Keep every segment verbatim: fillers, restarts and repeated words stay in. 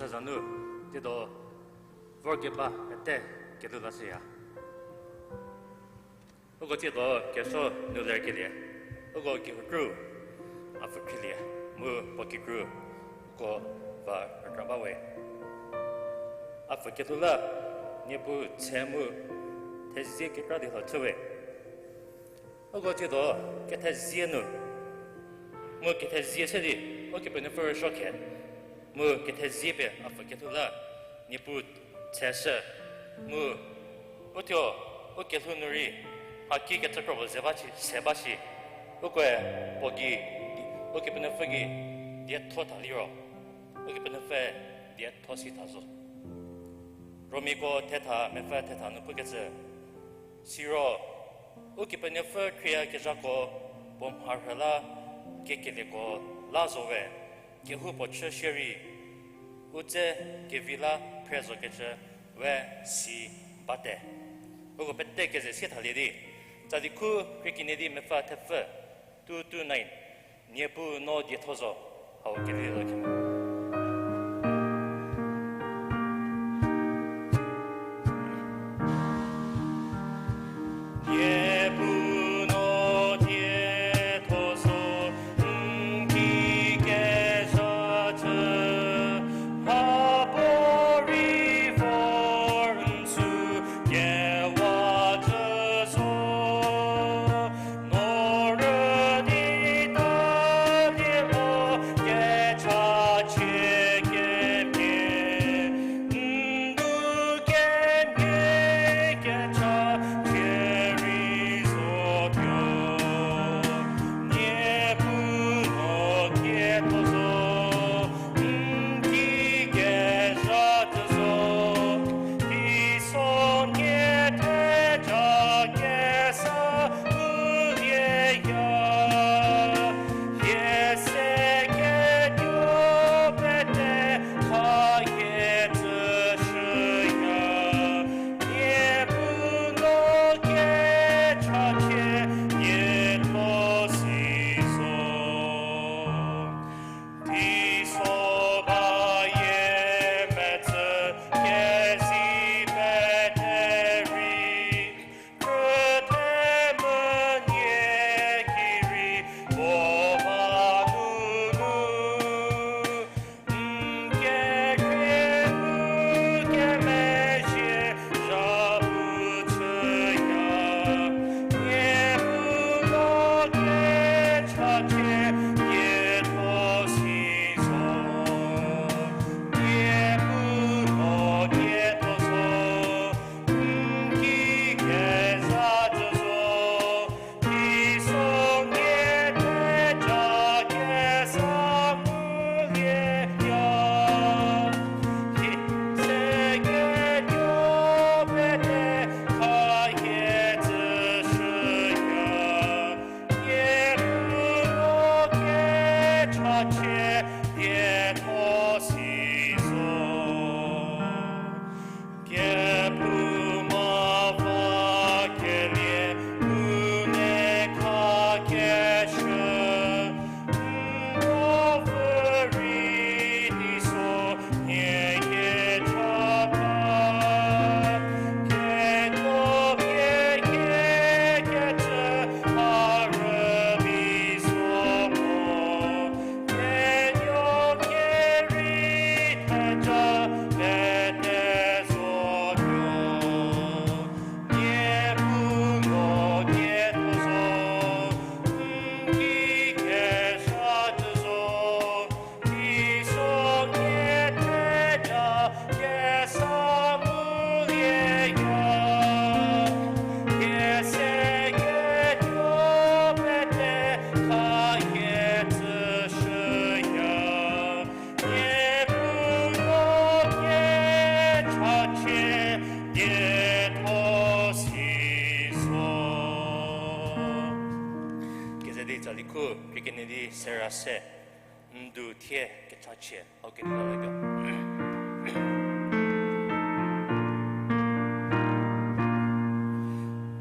Zanu, tsiedo vorkeba pete kelhou lashüya. Uko tsiedo kesuo nu lerkelie, uko kehoukruu a pfü khrielie, mu puo kikru uko va rükra bawe. A pfü kelhou la, Niepuu tshe mu thezie kekra di lho chüwe. Uko tsiedo kethezie nu, mu kethezie se di, Ukepenuopfü rüsuo khe, mu kethezie pie a pfü kelhou la, Niepuu tshe shü, mu uthuo, u kelhou nu rei, mhaki kecükro puo ze ba shi, se ba shi, ukoe puo gei, Ukepenuopfü gei dietho tha liro, Ukepenuopfü dietho si tha zo. Romiako thetha, mepfü thetha nu pukecü, siro, Ukepenuopfü khrieyakezhako puo mharhü la kekelieko la zowe, kehoupuo chü shierei, u dze kevi la phre zokecü we si bate. Uko pete keze sie thalie di, Tsalikhu krie kenie di mepfü thepfü, two two nine, Niepuu no dietho zo, hau kelielo khe. Niepuu no dietho zo, n ki kezha cü, mhapuorei vor n sü kewa cü zo. No rü di ta die mo kechachie kemhie, n du kemhie kechachie rei zotuo. Niepuu no dietho zo, n ki kezha cü zo, teisonhie theja kesa ngulieya. Hie se ketuo pete khakecü shüya, Niepuu no kechachie dietho si zo. Teiso bayie metsü kezi pete rei, krüte menie ki rei puo ba nunu, n kekhrie nu kemezhie zhapu chüya, Niepuu no kechachie dietho si zo. Niepuu no dietho zo, n ki kezha cü zo, teisonhie theja kesa ngulieya. Hie se ketuo pete khakecü shüya, Niepuu no kechachie dietho si zo. Kephouma va kelie u ne khakeshü, n ruopfü rei teiso nie kechata, ketuo pie kekecü a rübei zo mo, ketuo pie rei theja pete zotuo. Niepuu no dietho zo, n ki kezha cü zo, teisonhie theja kesa ngulieya. Hie se ketuo pete khakecü shüya, Niepuu no kechachie dietho si zo. Keze di Tsalikhu krie kenie di sera se, n du thie kechachie, hau kenie la latuo.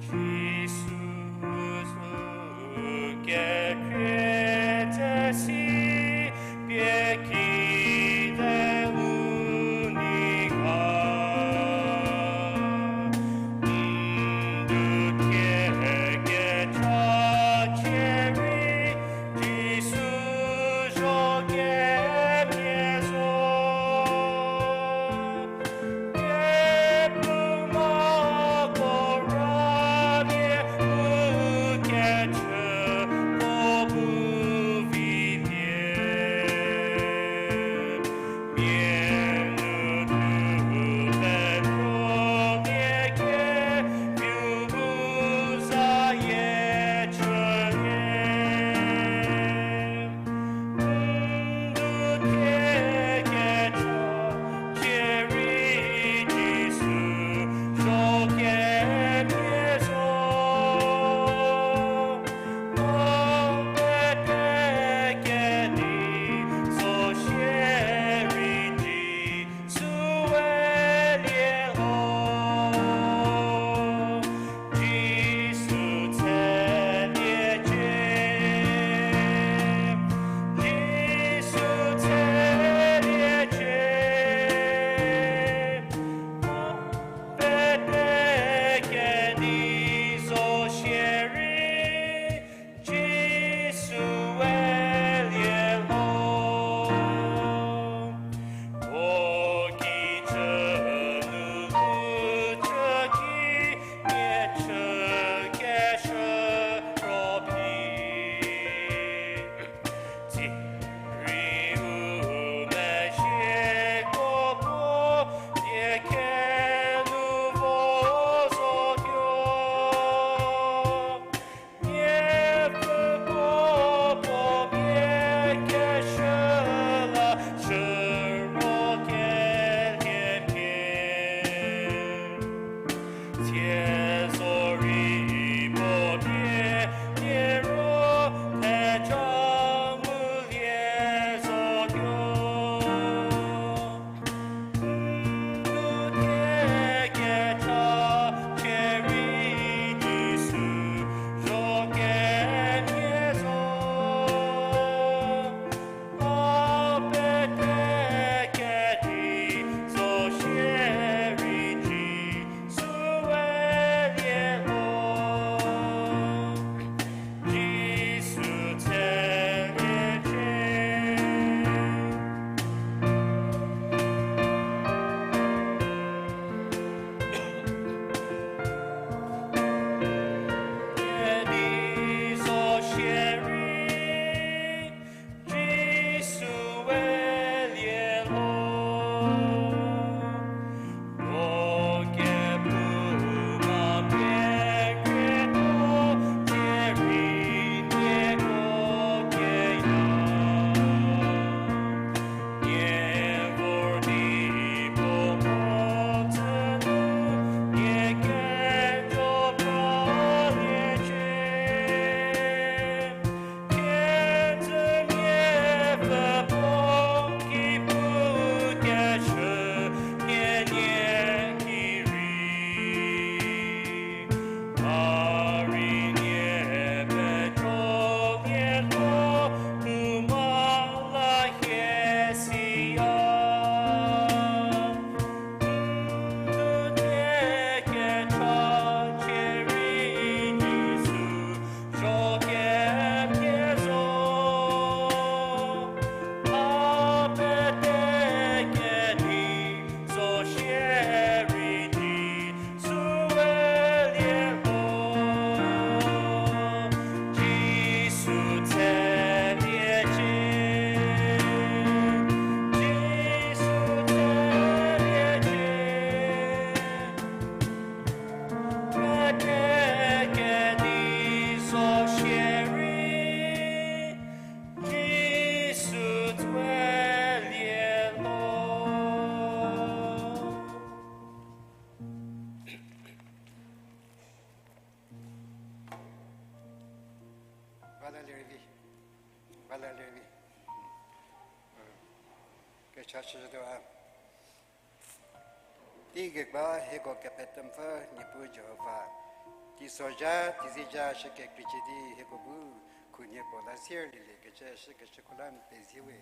Jisu kekhrie tse si pie kide u Bala lerei vi. Bala lerei vi. Kechachütuo a. Teigei ba hieko kepetemvü Niepuu Jihova. Teisozha, teizizha shü kekreicie di hieko bu khunhie puo la sierlielie kecü shükecüko la n pezie we.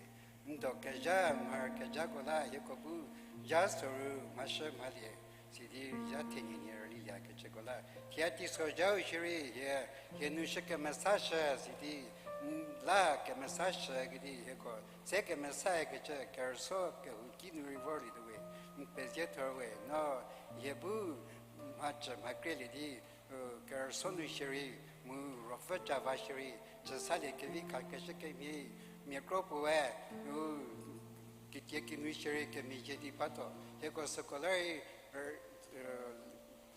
N do kezha, mhar kezhako la hieko bu zha soru mhashü mhalie sidi zha thenie nie rülilie kecüko la. Thie teisozhau shierei hie, hie nu shü kemesa shü sidi, n la kemesa shü kedi hieko se kemesa kecü kerüsuo kehouki nu rei vorlietuo we, n pezie thor we, no hie bu mhacü mhakrelie di, u, kerüsuo nu shierei, mu ruopfü cava shierei, cüsalie kevi khakeshü kemhie, mia kro puoe, u, kitie kinu shierei kemezhie di batuo. Hieko süko la rei, er, er,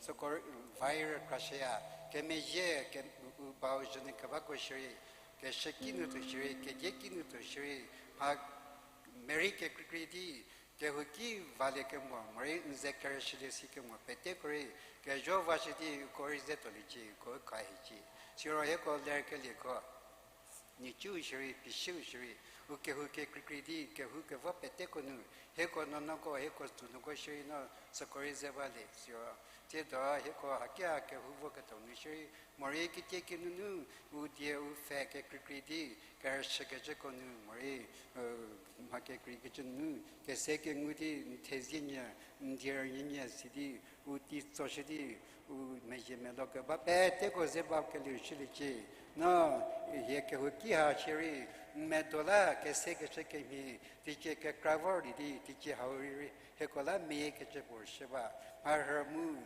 süko rei, vai rükrashüya, kemezhie, ke, u, u bau zhünyü kebako shierei, keshüki nu tuo shierei, kedie ki nu tuo shierei, mha merei kekreikrei di, kehouki valie kemo, morei n ze kerüshülie si kemo, peteko rei, kezho vashü di uko rei ze tuoliecie, uko kha hiecie. Siro hieko lerkelieko, nhicuu shierei, pisiu shierei, u kehou kekreikrei di, kehou kevo peteko nu, hieko nuonuoko, hieko tsünuoko shierei no, süko rei ze balie, siro, tsiedo hieko hakia kehou voketuo nu shierei, morei kitie kinunu, u die u pfhe kekreikrei di, kerüshükecüko nu, morei, mha kekreikecü nu, kese kengu di, n thezie nyü, n die rünyünyü sidi, u teitsoshü di, u mezhie melo keba peteko ze bakelieu shüliecie. No, hie kehouki ha shierei, n medo la kesekeshü kemhie, teicie kekra vor di di, teicie hau rei rei, hieko la meyie kecü puo shü ba. Mharhü mu,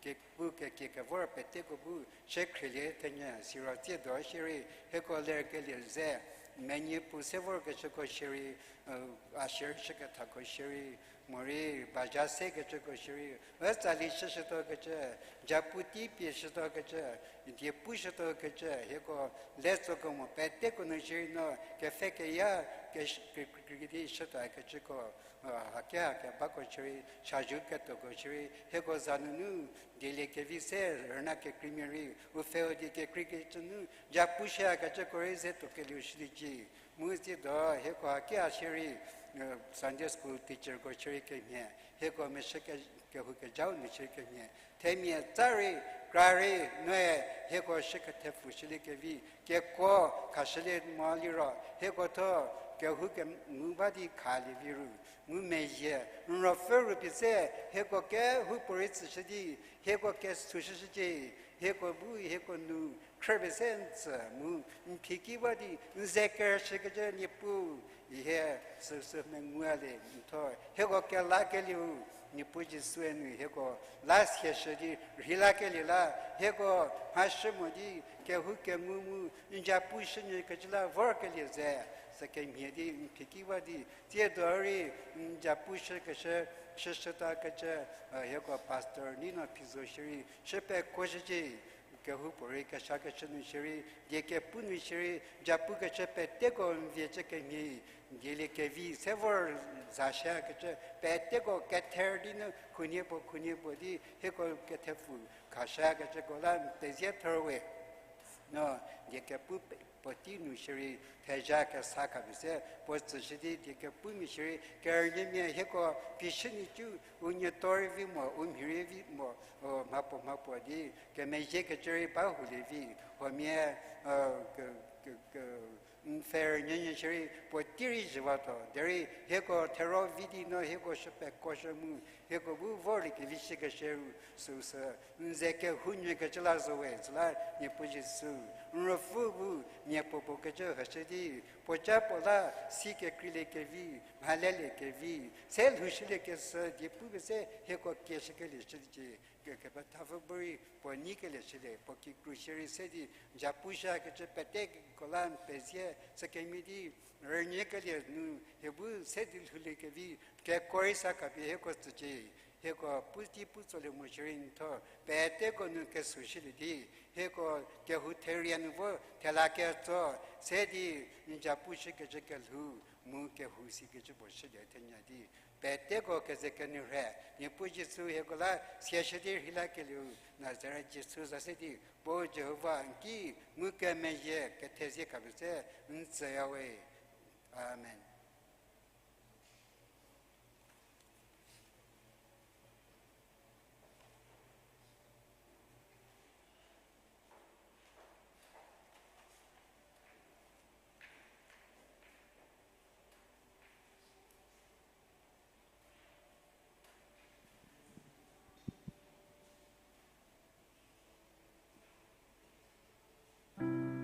kepu kekie kevor peteko bu, shü khrielie thenyü, siro tsiedo shierei, hieko lerkelie ze, menyi pu se vorkecüko shierei, a shierei shükethako shierei, morei, baza sekecüko shierei, ütsali shüshütuokecü, japu tei pie shütuokecü, die pushütuokecü, hieko letsokemo peteko nu shierei no, kepfhe keya, ke, ke, ke, ke di shütuokecüko, hakia kebako shierei, chazou ketoko shierei, hieko za nunu, dieliekevi se rüna kekreimia rei, u pfheu di kekreikecü nu, japu shüyakecüko rei ze tuokelieu shüliecie. Mu tsiedo hieko hakia shierei, Sunday school teacherko shierei kemhie, hieko meshü ke, kehou kezhau nu shierei kemhie. Themia tsa rei, kra rei, noe, hieko shü kethepfu shüliekevi, kekuo khashülie mo liro, hieko thuo, kehou kengu ba di khalie vi ru, ngumezhie, n ruopfü ru pie se, hieko kehoupuorei tsüshü di, hieko kesushüshücie, hieko bu, hieko nu, khrüpie se n tsü mu, n phiki ba di, n ze kerüshükecü Niepuu, hie süsü mengualie, n thuo, hieko kelakelieu, Niepuu Jisue nu, hieko la siashü di, rheilakelie la, hieko mhashü mo di, kehou kengu mu, n japu shünyükecü la vorkelie ze, sükemhie di, n phiki ba di, tsiedo rei, n japu shükeshü, shüshütakecü, hieko pastor Nino Phizo shierei, shü pekuoshücie, kehoupuorei keshakeshü nu shierei, die kepu nu shierei, japukecü peteko n vie cü kemhie, dieliekevi se vor zashükecü peteko kether di nu khunhie puo khunhie puo di, hieko kethepfu khashükecüko la n pezie thor we. No, die kepu puotei nu shierei, thezha kesa khapie se, puo tsüshü di die kepumia shierei, kerünyümia hieko phi shü nhicu, u nuoto rei vi mo, u mhi rei vi mo, mhapuo mhapuo di, kemezhiekecü rei ba hulie vi, huomia, n pfhe rünyünyü shierei puotei rei zhüwatuo, derei hieko thero vi di no hieko shü pekuoshü mu, hieko bu vorlie kevi shükeshü ru, süsü, n ze kehounyükecü la zo we, süla Niepuu Jisu, n ruopfü bu mia puopuo kecü heshü di, puoca puo la si kekreilie kevi, mhalelie kevi, se lhoushülie kesü die pupie se hieko kieshükelie shüliecie, ke, kepethapfü bu rei puo nyi kelie shülie, puo kikru shierei se di, japu shükecü peteko la n pezie, sükemhie di, rünyükelie nu, hie bu se di lhoulie kevi, kekuo rei sa khapie hieko tsücie, hieko pu tei pu tsolie mo shierei n thuo, peteko nu kesushülie di, hieko kehou therie nu vo thela ketso, se di, n japu shükecü kelhou, mu kehou sikecü puo shülie thenyü di, Peteko keze kenyü rhe, Niepuu Jisu hieko la siashü di rheilakelieu, Nazaret Jisu za se di, puo Jihova n ki ngukemezhie kethezie khapie se n tsüyawe. Amen. Thank you.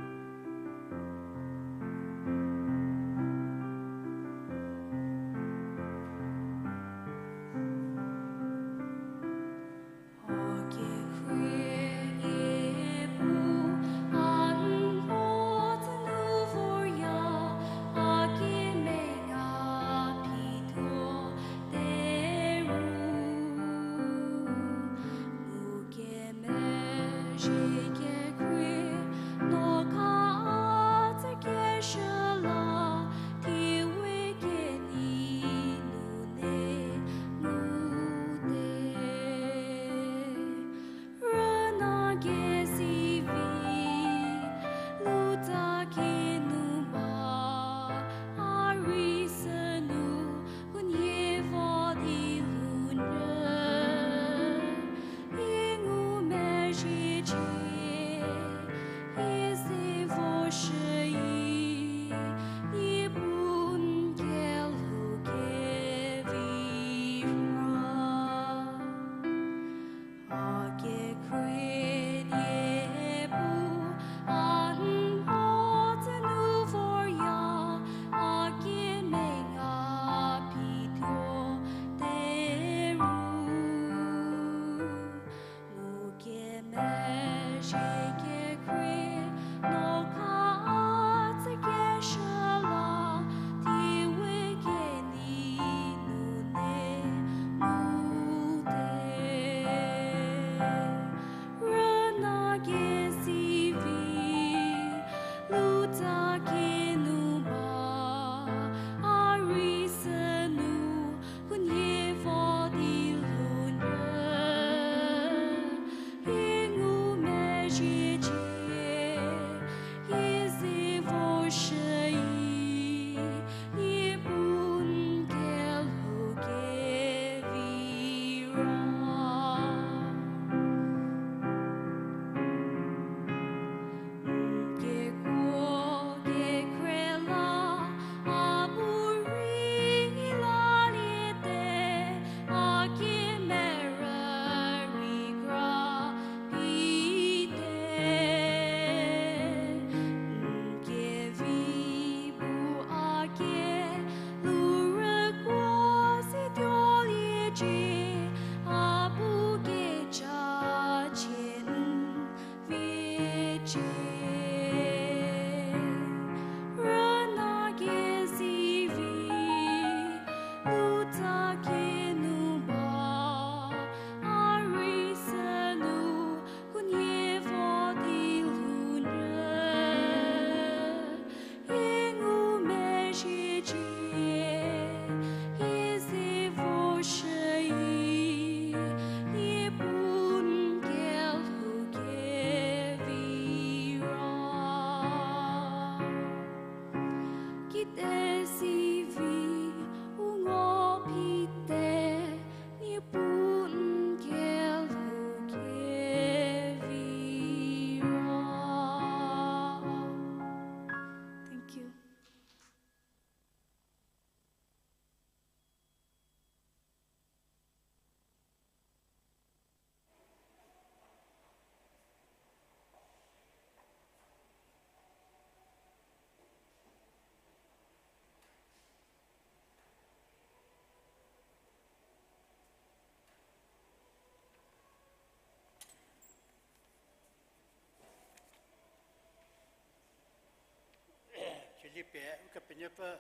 Chülie pie Ukepenuopfü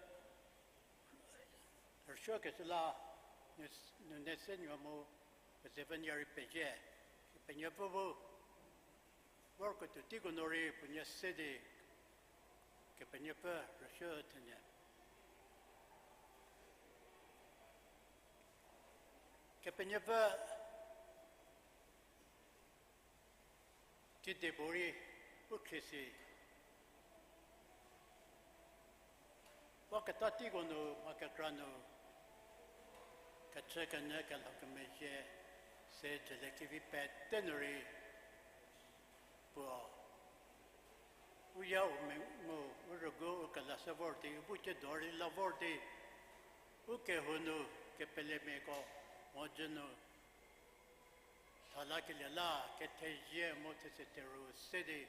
rüsuokeshü la, nu, nune se nuo mu, puo ze pfü nyarei pezie, Kepenuopfü bu, vorketuo teiko nu rei puo nie se di, Kepenuopfü rüsuo thenyü. Kepenuopfü kedipuorei u khrie si. Vo keta teiko nu mha kekra nu kechü kenyü kelhou kemezhie se jülie kevi pete nu rei puo u ya u mengu, u rügu, u kelashü vor di, u bu ciedo rei la vor di, u kehou nu kepelemiako mhodzü nu lhalakelie la kethezie mu thetse theru se di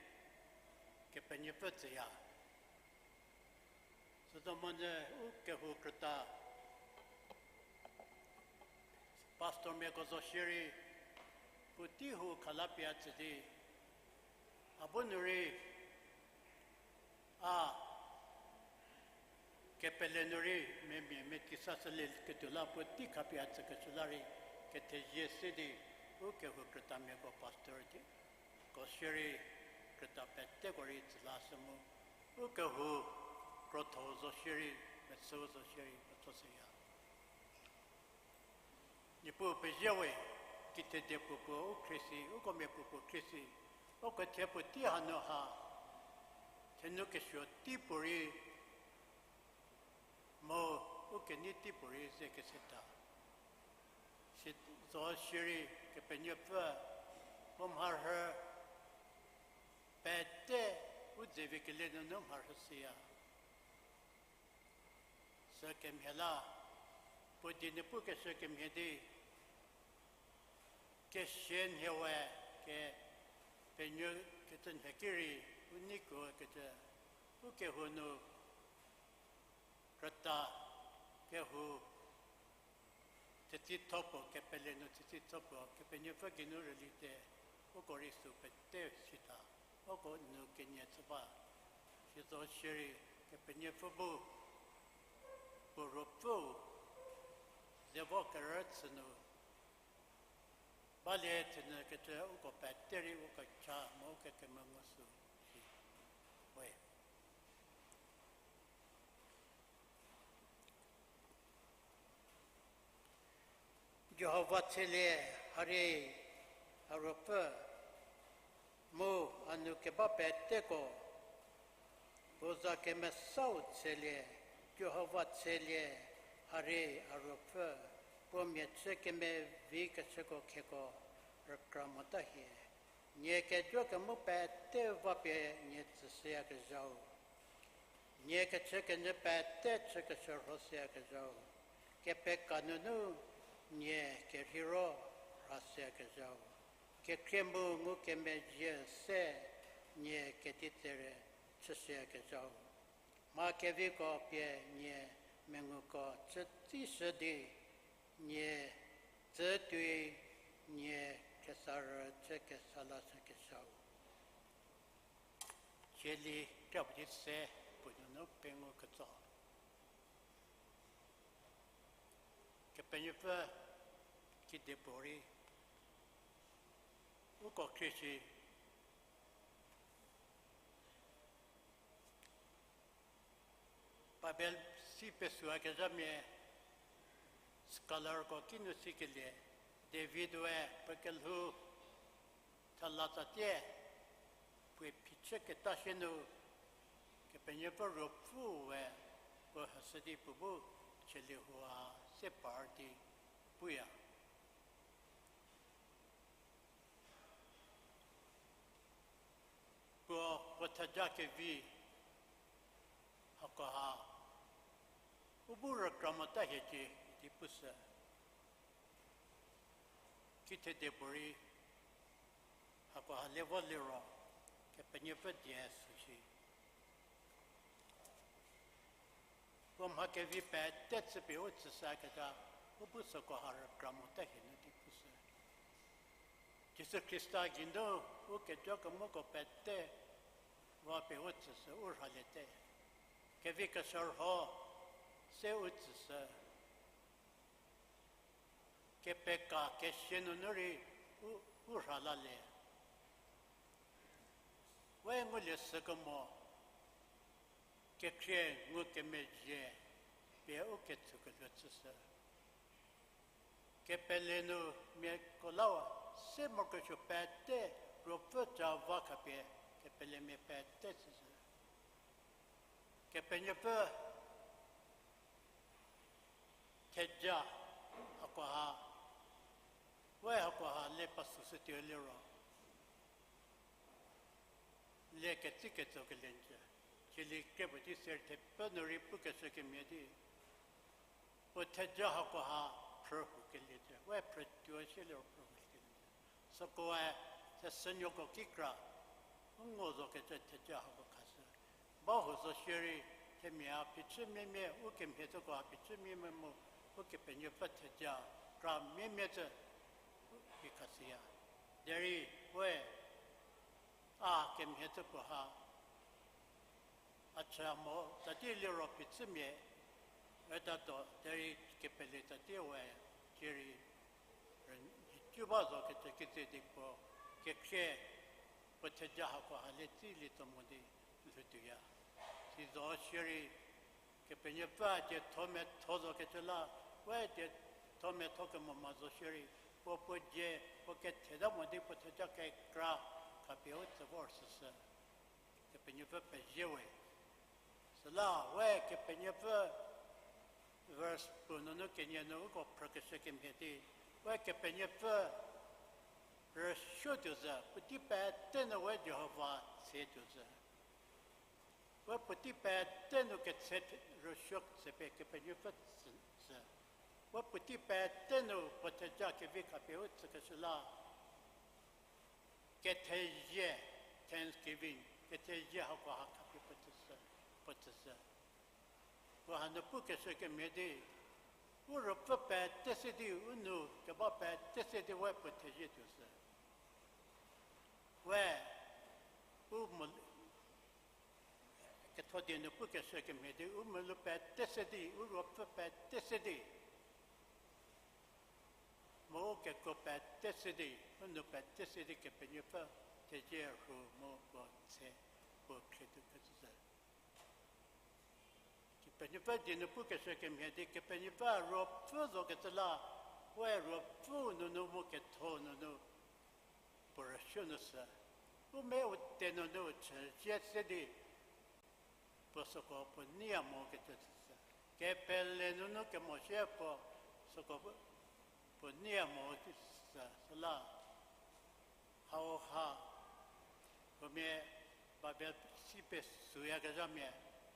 Kepenuopfü tsüya. Südo monyü u kehou krüta pastormiako zo shierei puotei hu khalapie a tsü di, a bu nu rei a kepele nu rei memia meti sa shülie ketuo la puotei khapie a tsükeshü la rei kethezie se di u kehou krütamiako pastor di ko shierei krüta peteko rei tsü lashü mu u kehou krotho zo shierei, mechüu zo shierei petho shüya. Niepuu pezie we, kithedie puo puo u khrie si, uko mia puo puo khrie si, uko thie puotei hanu ha thenu kesuo tei puorei mu u kenei tei puorei ze keseta. Si zo shierei Kepenuopfü puo mharhü pete u dze vi kele nunu mharhü shüya. Sükemhie la puo die nu pukeshü kemhie di kesia nhie we Kepenuo kecü nhie ki rei u neikuo kecü u kehou nu krüta kehou thetsitho puo, kepele nu thetsitho puo Kepenuopfü geinu rüli te, uko rei sü pete sitha, uko nu kenie chü ba. Sizo shierei Kepenuopfü bu puo ruopfüu ze vo kerüchü nu balie thenyü kecü uko pete rei uko cha mu uko kemengu sü si we. Jihova tshelie, harie a Ruopfü, mu a nu keba peteko, puo za kemesau tshelie, Jihova tshelie, harie a Ruopfü, puo mia chü kemevi kechüko khieko rükra mota hie. Nie kejo kemo pete vapie nie tsüshüyakezhau, nie kechü kenyü pete chükeshürhoshüyakezhau, kepeka nunu nie kerheiro rhashüyakezhau, kekhrie mu ngukemezhie se nie keditsere chüshüyakezhau, mha keviko pie nie menguko chütsishü di, nie tsü tuoi nie khriesarü chü kesa lashükesuou. Sieli kra puo di se puo nunu pengou ketso. Kepenuopfü kedipuorei uko khrie shi Bible si pesüakezhamia scholarko kinu sikelie, David-e puo kelhou thela tsatie puoe phichü keta sie nu, Kepenuopfü Ruopfüe puo hüshü di puo bu chülie hua se par di puya. Puo puo theja kevi hakoha u bu rükra mota hiecie idi pushü. Kithedie puorei hakoha le vo liro Kepenuopfü die süshi. Puo mha kevi pete chüpie u tsüshükezha, u bu sükoha rükra mota hie nu di pushü. Jisu Khrista geinu u kejo kemoko pete vapie u tsüshü u rhaliete. Kevi keshürho se u tsüshü. Kepeka kesia nunu rei u, u rhalalie. We ngulie sükemo, kekhrie ngukemezhie pie u ketsukelhou chüshü. Kepele nu miako la se morokesuo pete, ruopfü ca va khapie kepelemia pete süsü. Kepenuopfü theja hakoha, we hakoha le pasüshütuo liro, le ketsi ketso kelie ncie. Cili kre puo di ser thepfü nu rei pukeshü kemhie di, puo theja hakoha phrühukelie ncie, we phrütuo shie liro phrühukelie ncie. Sükoe, thesünuoko kikra, u ngo zokecü theja hako khashü. Ba huo zo shierei, themia phichü miemia, u kemhie tsüko phichü miemia mu, Ukepenuopfü theja kra miemia cü, u ki khashüya. Derei, we, a kemhie tsüko ha, a chü mo, tsatie liro phichümia, rütatuo, derei kepele tsatie we, cierei, rünyü ba zo kecü keze di puo, kekhrie, puo theja hako ha le tsi lietso mo di lhoutuoya. Sizo shierei, Kepenuopfü a dietho metho zo kecü la, we dietho metho kemo ma zo shierei, puo puo dzie, puo ketheta mo di puo theja kekra, khapie u tsü vor süsü. Kepenuopfü pezie we. Süla we Kepenuopfü verse puo nunu kenie nu uko phrükeshü kemhie di, we Kepenuopfü rüsuo tuo zhü, puotei pete nu we Jihova tse tuo zhü. We puotei pete nu ketse rüsuo tse pie Kepenuopfü tsü, tsü. We puotei pete nu puo theja kevi khapie u tsükeshü la, kethezie, thanksgiving, kethezie hako ha khapie puo tsüshü, puo tsüshü. Puo hanu pukeshü kemhie di, u ruopfü pete se di, u nou keba pete se di we puo thezie tuo shü. We, u mo, ketho die nu pukeshü kemhie di, u melou pete se di, u ruopfü pete se di, mu u kekuo pete se di, u nou pete se di Kepenuopfü thezie rhu mu puo tse, puo khrie tuo kecü. Kepenuopfü die nu pukeshü kemhie di, Kepenuopfü ruopfü zo kecü la, we ruopfü nunu mu ketho nunu, puo rüsuo nu sü. U me u te nunu chüzie se di, puo süko puo neiya mo kecü sü. Kepele nunu kemo sie puo süko puo, puo neiya mo ki sü, süla. Hauha, huomia Bible si pesuyakezhamia,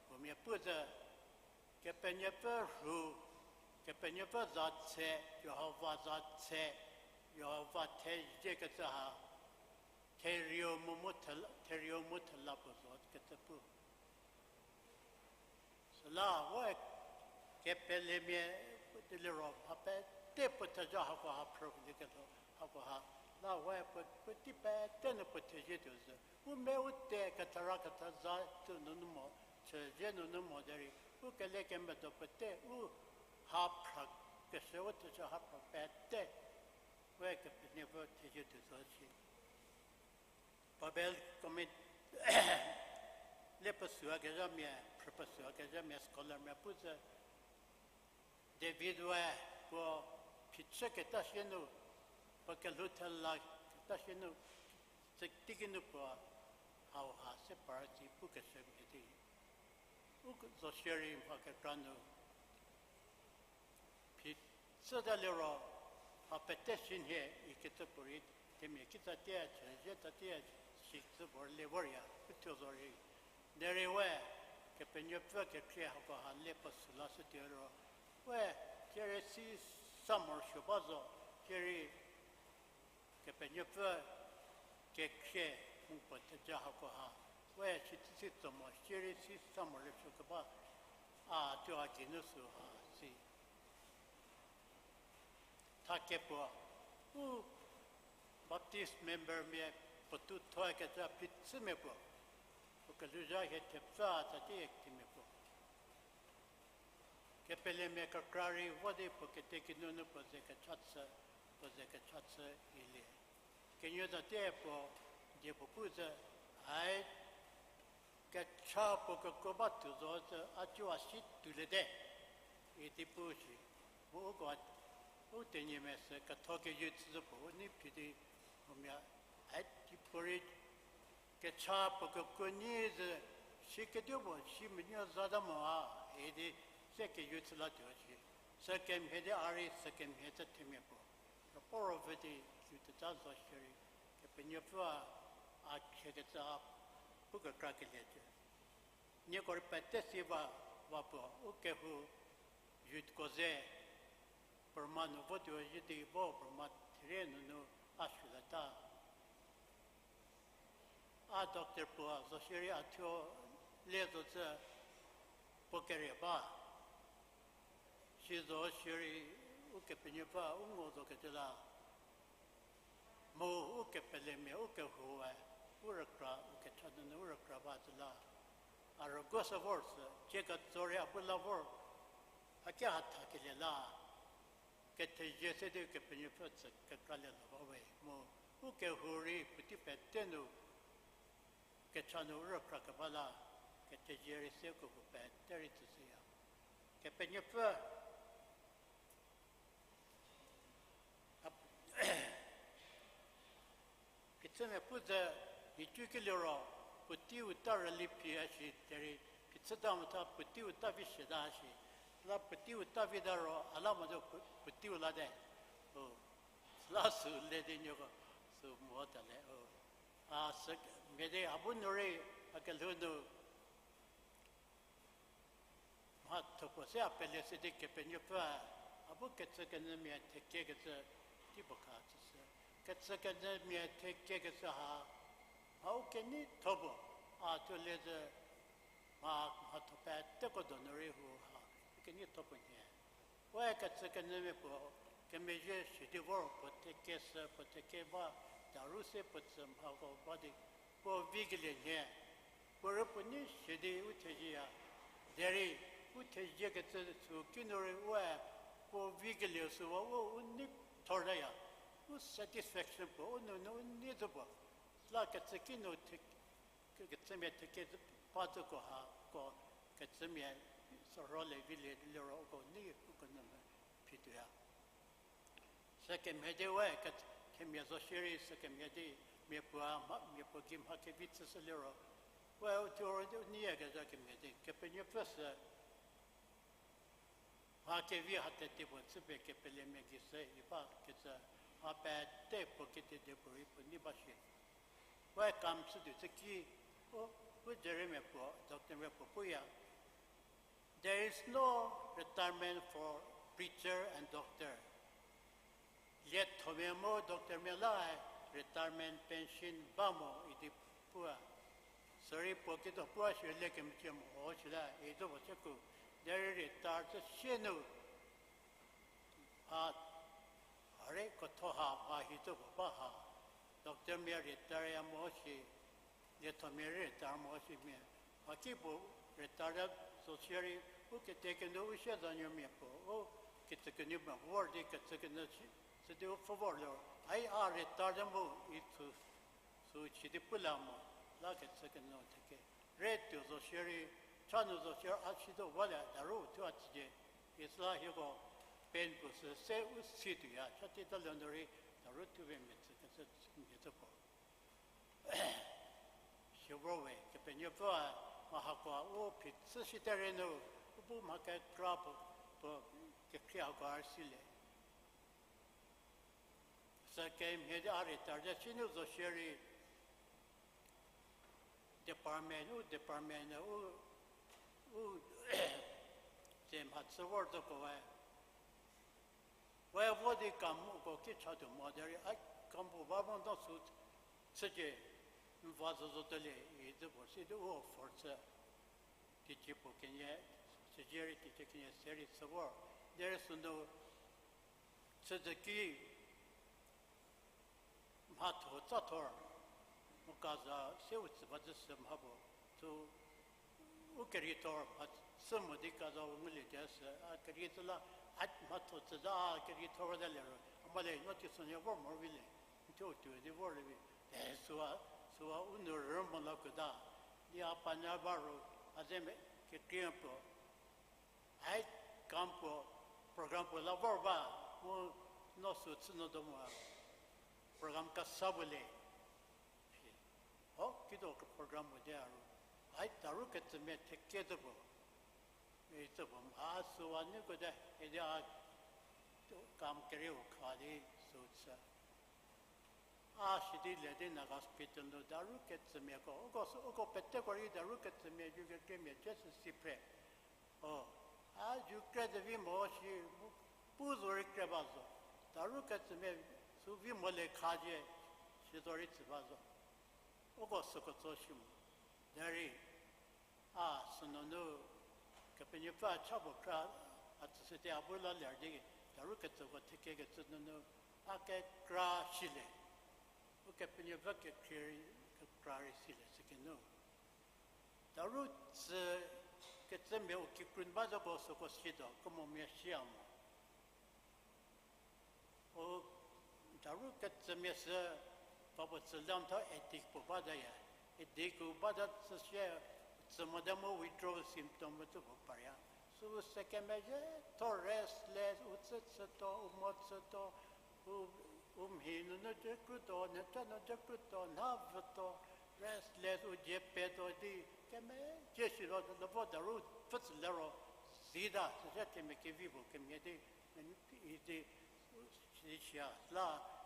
huomia pu zhü, Kepenuopfü rhu, Kepenuopfü za tse, Jihova za tse, Jihova thezie kecü ha, therieu mu mu thela, therieu mu thela puo zo kecü pu. Süla we kepelemia puotei liro mha pete puo theja hakoha phrülieketho hakoha. La we puo, puotei pete nu puo thezie tuo zhü. U me u te kethara kethaza tuo nunu mo, chüzie nunu mo derei, u kele kemedo pete u ha phrükeshü, u theja ha phrü pete, we Kepenuopfü thezie tuo zo shi. Bible comment le pesuakezhamia, phrü pesuakezhamia scholarmia pu zhü, David we puo phichü keta sie nu, puo kelhou thela keta sie nu, süteiki nu puo hauha se par si pukeshü mhie di, u zo shierei mha kekra nu phichüta liro, mha pete si nhie ikecü puorei, themia kitsatie chüzie tsatie sikecü puo le vorya, uthuo zorei. Derei we, Kepenuopfü kekhrie hakoha le puo süla shütuo liro, we, cierei si sa morosuo ba zo, cierei Kepenuopfü kekhrie mu puo theja hakoha, we si tsi si tso mo, cierei si sa morosuo keba, a tuo a geinu süha si. Thakie puo, u Baptist membermia puotou thoekecü phichümia puo, puo kelhouzha hie thepfü a tsatie themia puo. Kepelemia kekra rei vo di puo ketekinunu puo ze kecha chü, puo ze kecha chü ilie. Kenuo tsatie puo die puo pu zhü, ai kecha puo kekuo ba tuo zo zhü, a tuo a si tuoliete idi pu shi. Mu uko U tenyimia sü ketho keyu chüzü puo u nei phi di, umia, a, di puorei kecha puo kekuo nyi zü, si kedipuo si menuo zata mo a, idi, se keyu chü latuo shi. Sükemhie di a rei sükemhie chü themia puo, ro puo ro vü di, zu teta zo shierei, Kepenuopfü a, a khiekecü a, pu kekra kelie cü. Nieko rei pete si ba, ba puo, u kehou, youthko ze, Burma nu votuo zhü di vo Burma thie nunu a shülieta. A doctor puo zo shierei a thuo le zo cü puo kerie ba. Si zo shierei Ukepenuopfü u ngo zokecü la. Mu u kepelemia u kehoue, u rükra, u kecha nunu u rükra ba cü la. A rüguo sü vor sü, cie ketso rei a bu la vor, a ki hatha kelie la. Kethezie se di Kepenuopfü tsü kekralie la ba we. Mu u kehou rei puotei pete nu, kecha nu u rükra keba la, kethezie rei se kehou pete rei tsüshüya. Kepenuopfü, a, phichümia pu ze, nhicu ki liro, puoteiu ta rüli phi a shi, derei phichü ta mo tha puoteiu ta vi shüta shi, la puoteiu ta vi ta ro, a la mo zo pu-, puoteiu la te. O, süla sü le di nieko, sü mo ta le, o. A, sü, mia di a bu nu rei, a kelhou nu, mhatho puo se a pele se di Kepenuopfü, a bu kecü kenyümia thekiekecü, tei puo kha tsüshü. Kecü kenyümia thekiekecü ha, mha u keneitho puo, a thuo le zü, mha, mhatho peteko donu rei hu ha, u keneitho puo nhie. We kecü kenyümia puo, kemezhie shi di vor puo thekeshü, puo theke ba, daru se puo tsü mhako ba di, puo vikelie nhie. Puo rei puo nei shi di u thezieya. Derei, u theziekecü sü kinu rei we, puo vikelie süwa u, u nei thortaya. U satisfaction puo, u nunu u nei zo puo. La kecü kinu the-, ke-, kecümia theke pa züko hako, kecümia soro le vilie liro uko nei uko nu me phituoya. Sükemhie di we ke-, themia zo shierei sükemhie di mia puo a mha, mia puo gei mha kevi chüshü liro, we u thuo u neiyakezha kemhie di Kepenuopfü sü mha kevi ha teti puo chüpie kepelemia gei sü i ba kecü mha pete puo kedipuorei puo nei ba shi. We kam chütuo chü ki, u, u Jeremia puo, doctormia puo puya. There is no retirement for preacher and doctor. Liethomia mu doctormia la retirement pension ba mo idi pua. Sürei puo kituo pua shi le kemecie mo ho shi la idi puo chüku. Derei retire chü sie nu, a, a rei ketho ha, a hi zo puo ba ha. Doctormia retire ya mo shi, liethomia rei retire mo shi mia. Mhakipuo retire zo shierei, u kete kenu u sie zanuomia puo, u kecü kenu mia vor di kecü kenu si, sidi u pfü vor liro, ai a retire mu i thu, sü chü di pu la mo, la kecü kenu theke. Re tuo zo shierei, cha nu zo shierei a si zo ba le, daru thuo a tsücie. Isüla hieko pain puo sü se u si tuoya, cha tei ta le nu rei, daru thuo pie mia tsü kecü mia tsü puo. Siro we, Kepenuopfü a, mha hako u phichü shite rei nu, u bu mha kekra puo, puo kekhrie hako a rei silie. Sükemhie di a retire si nu zo shierei, department, u department, u, u, tse mhachü vor zoko we. We vo di kam uko ki chatuo mo derei, a kam puo ba mo no sü chücie, n va zo zo tuolie idi puo si di u offer chü. Teicie puo kenie, süzie rei teicie kenie se rei chü vor. Derei sünu, chüzü ki, mhatho tsathor, mu kaza se u tsü ba zü sü mha puo, sü u kerithor mha sü mo di kaza u ngulie di sü, a keri tsü la, a mhatho tsü za a kerithor ta le ro, a ma le no teiso nie vor mo vi le, n thuo tuo di vor le vi, e süa, süa u nu rü mo la kuta, di a panya ba ro, a ze me kekrie puo, ai kam puo, program puo la vor ba, Mu no sü chü no do mo, program kesa puo le. Ho, kituo program puo di a ru. Ai, Daru ketsümia theke tso puo. I tso puo, a süu a neiko te, idi a kam kerieu kha di sü chü. A sidi le di Naga Hospital nu Daru ketsümiako, uko sü, uko peteko rei Daru ketsümia ju kekreimia chü sü si phre. O, a ju kre di vi mo shi, pu zo rei kre ba zo. Daru ketsümia sü vi mo le kha zie, si zo rei tsü ba zo. Uko süko tso shi mo. Derei, a sünunu, Kepenuopfü a cha puo kra, a tsüshü di a bu la ler di, Daru ketsüko theke kecü nunu, a kekra silie. Ukepenuopfü kekhrie rei, kekra rei silie sükinu. Daru tsü ketsümia u kikru ba zoko süko situo, kemomia siya mo. U Daru ketsümia sü, pa puo tsü lam tha addict puo bataye. Addict u bata tsü sie, tsü mote mu withdrawal symptom mu tsü puo parya. Sü se kemezhie tho, restless, u tsü chütuo, u mo chütuo, u, u mhi nunu cükrutuo, nhüca nu cükrutuo, nha vütuo, restless, u dzie petuo di, kemezhie siro, lavo Daru pfü tsü liro, sita, süse themia kevi puo kemhie di, idi, si siya la,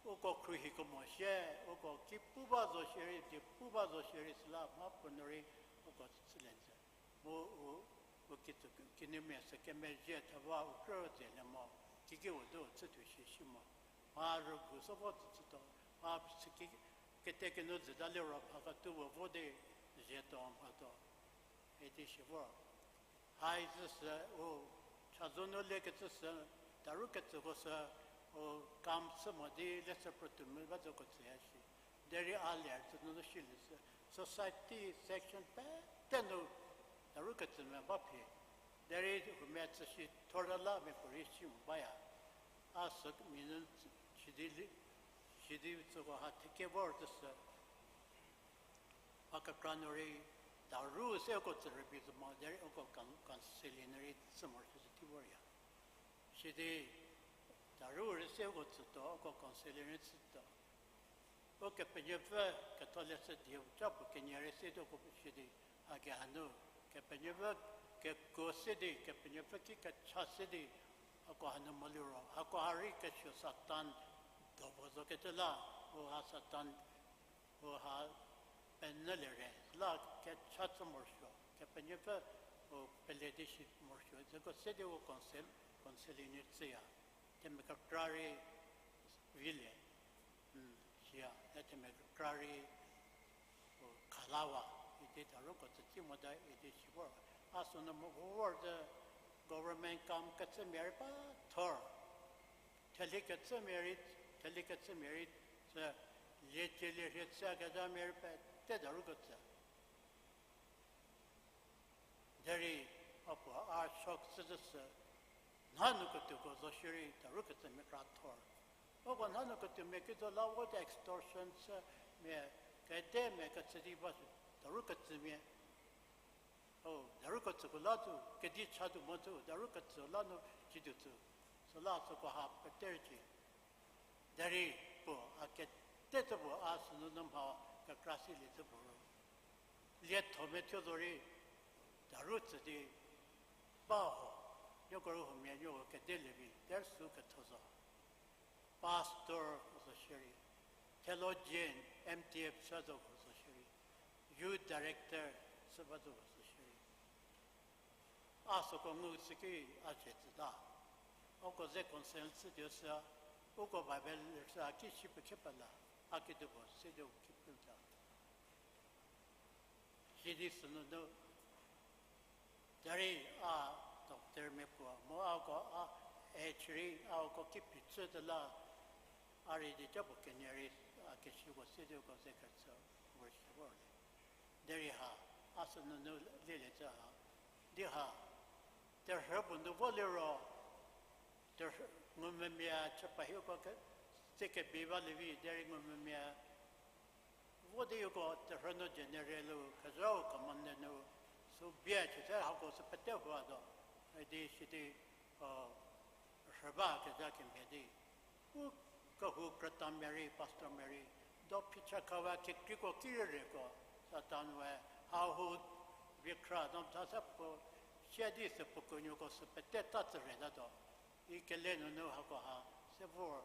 uko khruohi kemo sie, uko ki pu ba zo shierei, die pu ba zo shierei süla, mha puo nu rei, uko chülenjü. Mu u, u kitsü, kinumia sü kemezhie theva u krü dze le mo, kikeu do chütuo shie shi mo. Mha rügu sü vo tsü chütuo, mha süki, kete kinu züta liro mha katuo vo di zietuo mhatuo. Idi shi vor. Hai zü sü u, chazou nu lekecü sü, Daru ketsüko sü, u, kam chü mo di leshü prutuo mu ba zoko tsüya shi. Derei a ler tsü nunu silie sü, society section pete nu, Daru ketsümia ba phi. Derei huomia tsü shi thor la la mia puorei si mo baya. A sü mia nu sidi li, sidi tsüko ha theke vor tsü sü. A kekra nu rei, Daru se uko tsü rübei zo mo, derei uko coun-, counselling nu rei tsü morosuo sü tei vorya. Sidi, Daru rei se uko tsütuo, uko counselling rei tsütuo. Ukepenuopfü ketholeshü dieu ca puo kenie rei se di uko sidi, haki hanu, Kepenuopfü kekuo se di, Kepenuopfü ki kecha se di, hako hanu moliro, hako ha rei kesuo Satan do puo zo kecü la, u ha Satan u ha penyülie re, la kecha chü morosuo, Kepenuopfü u pele di si morosuo, zeko se di u counsel-, counselling nu tsüya, themia kekra rei vilie, siya, e themia kekra rei u khalawa, idi Daruko tsü tei mota idi si vor. A sünu mo vor zü government kam kechümia rei pa thor. Theli kechümia rei, theli kechümia rei, sü liekelie rhie chüyakezhamia rei pete Daruko tsü. Derei a puo a shock chüzhü sü, nhanu ketuoko zo shierei Daru ketsümia kra thor. Uko nhanu ketuomia ki zo la vo di extortion chü mia, kede mia kechü di ba sü Daru ketsümia. O, Daru ketsüko la tsü, kedi chatuo mo tsü, Daru ketsü la nu cituo tsü. Süla süko ha pete rei ci. Derei puo a kete tsü puo a sünunu mha kekra silie tsü puo ro. Lietho methuo zorei, Daru tsü di ba ho, nieko ro huomia nieko kede lievi, der sü ketho zo. Pastor ko zo shierei, theologian, M T F chü zo ko zo shierei, youth director chü ba zo ko zo shierei. A süko ngu süki a cie tsüta. Uko ze counsel chütuo sü, uko Bible sü a ki shi pekhe pela, a kidipuo sidi u ki peta. Sidi sünunu, derei a doctormia puo, mu a uko a age rei, a uko ki phichü te la, a rei di ca puo kenie rei, a keshiko sidi uko ze kechü, worship vor le. Derei ha, a sünunu lielie tsü ha, di ha, terhü puo nu vo liro, terhü, ngumvümia chü pa hieko ke, tse kebi ba lievi, derei ngumvümia, vo di uko terhü nu general-u, kezhau command nu, sü bie chüte hako sü pete huatuo, idi sidi, o, rhü ba kezha kemhie di, u kehou krütamia rei, pastormia rei, do phichakhawa kekreiko ki rüreko, Satan we, hau hu vikhra no tha se puo, sia di sü puo kuonuoko sü pete ta tsüretatuo. I kele nunu hakoha, se vor,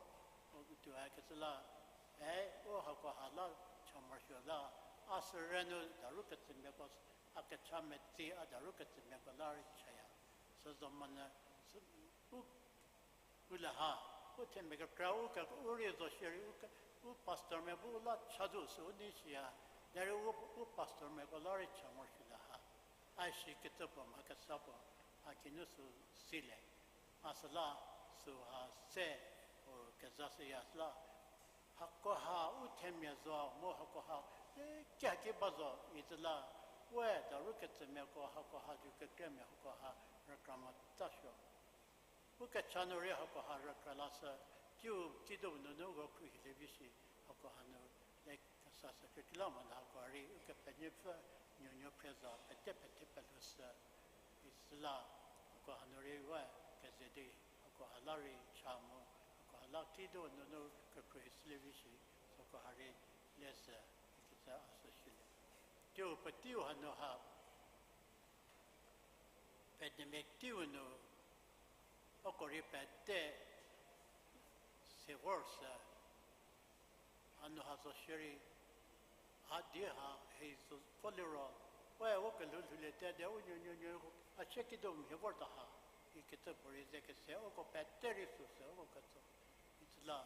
u tuo ha kecü la, e, u hakoha la, cha morosuo la, a sürü nu daru kecümiako, a kecha metsi a daru kecümiako la rei chaya. Sü zo monyü, sü, u u le ha, u themia kekra u ke u rei zo shierei u ke, u pastormia bu u la chatuo sü u nei shiya, derei u, u pastormiako la rei cha morosuo le ha. A shi kecü puo mha kesa puo, a kinu sü silie. A süla, süha se, u kezashüya süla, hakoha u themia zo mu hakoha, e, kehaki ba zo itsü la, we daru kecümiako hakoha ju kekreimia hakoha rükra mota suo. U kecha nu rei hakoha rükra lashü, tsiu kido nunu uko khruohilie vi shi, hakoha nu le kesa sü kekreilamonyü hakoha rei Ukepenuopfü nuonuo phre zo pete pete pelushü, isüla, hakoha nu rei we keze di, hakoha la rei cha mu, hakoha la kido nunu kekhruohi shülie vi shi, sükoha rei leshü, ikecü a sü silie. Tsiu puoteiu hanu ha, pandemic teiu nu, uko rei pete se vor sü, hanu ha zo shierei, a die ha hei zo vo liro, we u kelhou lhouliete de u nuonuonuo, a sie kido mhie vorta ha, ikecü puorei ze kese uko pete rei süsü uko ketso. Itsüla,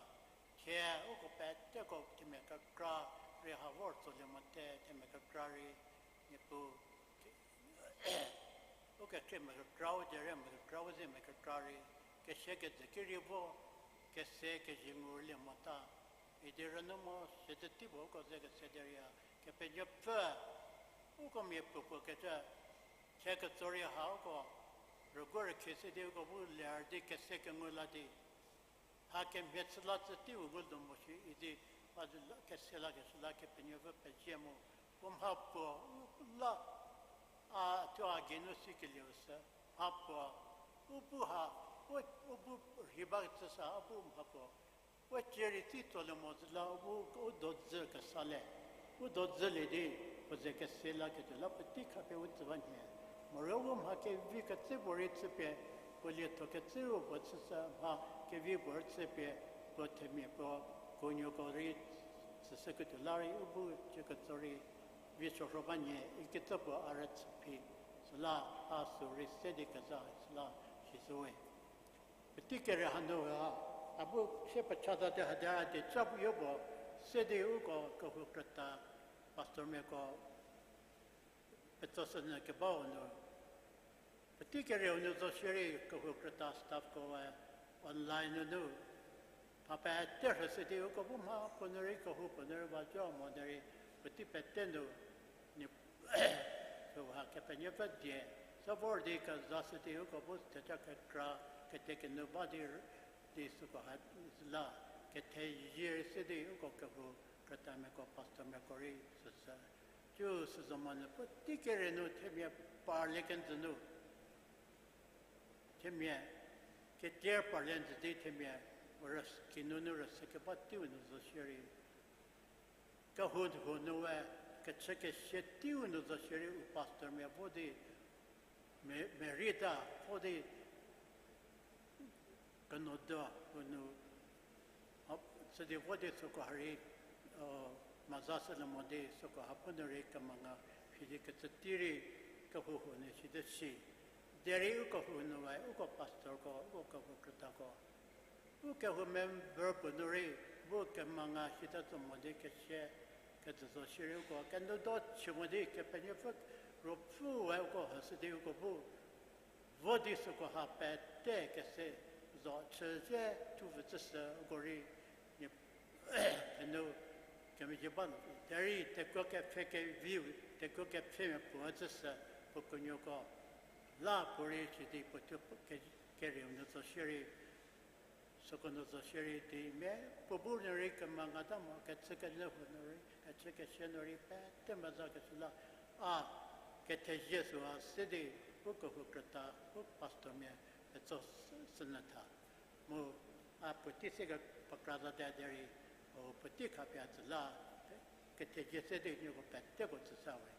thie uko peteko themia kekra rei ha vor tsolie mote, themia kekra rei, Niepuu, u kekhrie mia kekra u, derei mia kekra u ze mia kekra rei, kesia kejü ki rei vo, kese kezie ngu rülie mota, idi rünyü mo siedze tei puo uko ze kese derei a, Kepenuopfü, uko mia puopuo kecü, thie ketso rei ha uko, rüguo rükhie se di uko bu ler di kese kengu la di, ha kemhie chü la tsü teiu ngu do mo shi idi, ba di la kese lakeshü la Kepenuopfü pezie mu, puo mhapuo, u la, a thuo a geinu sikelieu sü, mhapuo, u bu ha, u, u bu rhei bakecü sa, u bu mhapuo, we cierei tsi tsolie mo zü la, u bu u dodzü kesa le, u dodzülie di, puo ze kese laketuo la puotei khapie u tsü ba nhie. Morei u mha kevi kecü puorei chüpie, puo lietho kecü ru puo chüshü mha kevi puorei chüpie, puo themia puo kuonuoko rei tsüshüketuo la rei u bu cie ketso rei vi sorho ba nhie ikecü puo a rüchü phi, süla a sü rei se di kezha süla sishüwe. Puotei kere hanu ha, a bu sie pecha tate hade a dieca puo yo puo, se di uko kehou krüta pastormiako petsosünyü kebau nu. Puotei kerieu nu zo shierei kehou krüta staffko we online nunu mha pete rhüshü di uko bu mha puo nu rei kehou puo nu rei va zo mo derei puotei pete nu, ni, süha Kepenuopfü die, se vor di kezashü di uko bu theja kekra, kete kenu ba di, di süko ha la, kethezie rei se di uko kehou krütamiako pastormiako rei süsü. Tsiu süzo monyü puotei kere nu themia parlie kenjü nu, themia ketier parlie njü di themia rüs-, kinunu rüse keba teiu nu zo shierei, kehou hu nu we kechükesie teiu nu zo shierei u pastormia vo di, me-, merita vo di, kenodo hu nu, a, sidi vo di süko ha rei, o, meza shülie mo di süko ha pu nu rei kemanga phi di kecü tei rei kehou hu nu sidi si. Derei u kehou nu we, uko pastorko, uko kehou krütako, u kehou member puo nu rei bu kemanga sita tso mo di kesie kejü zo shierei uko kenodo chü mo di Kepenuopfü Ruopfü we uko hüshü di uko bu vo di süko ha pete kese zo chüzhie thupfü tsüshü uko rei, nie, thenu kemezhie ba nu derei tekuo kepfhe keviu, tekuo kepfhemia puo tsüshü, puo kuonuoko la puorei sidi puo thuo ke-, kerieu nu zo shierei, süko nu zo shierei di mia puo bu nu rei kemangata mo, kechü kenyü hu nu rei, kechü kesie nu rei pete meza keshü la, a kethezie süha se di u kehou krüta, u pastormia petso sünyü tha. Mu a puotei se kepekra zate derei, o puotei khapie a tsü la, kethezie se di nieko peteko tsüsa we.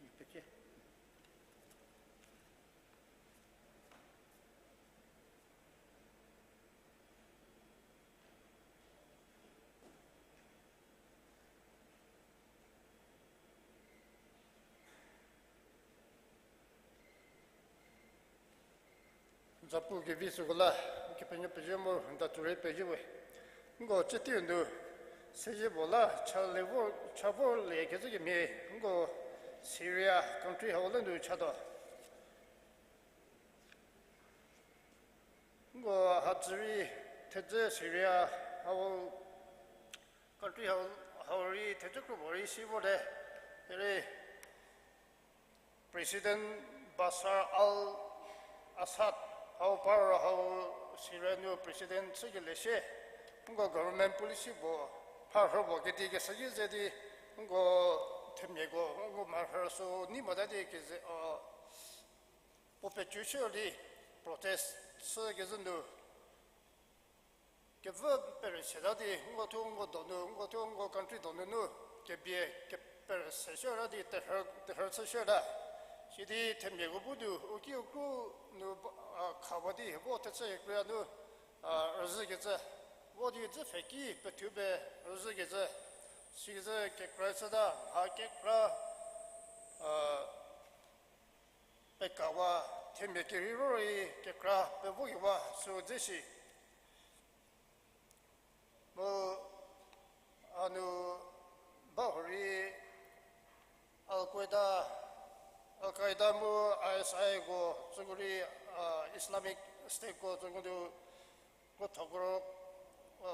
N pezie. N zapu kevi süko la, Kepenuopfü pezie mu n da tsurei pezie we. Nko cü teiu nu, seyie puo la cha le vor, cha vor le kezhü kemhie, nko Syria country hau la nu chatuo. Nko hadzü rei thedze Syria hau country hau, hau rei thedze kro puo rei si vote. Derei President Bashar al-Assad hau par hau Syria nu president chükelie sie, nko government policy puo pharhü puo kedi kesa ki ze di, nko themiako nko mharhü sü nei mota di keze, a, puo pecu shü di protest chü kezhü nu kevü pere seta di, nko thuo nko donu, nko thuo nko country donu nu kebie kepere se shüta di terhü, terhü chü shüta. Sidi themiako bu nu u ki u kru nu, a, khawa di vo thechü kekra nu, a, rüzhükecü, vo di dzü pfhe ki pethu pie rüzhükecü, sizü kekra chüta, mha kekra, a, pekawa, themia kerheiro rei kekra pevokewa sü dze shi. Mu hanu ba hurei Al-Qaeda, Al-Qaeda mu I S I ko, süko rei, a, Islamic State ko, süko nu krotho kro, a,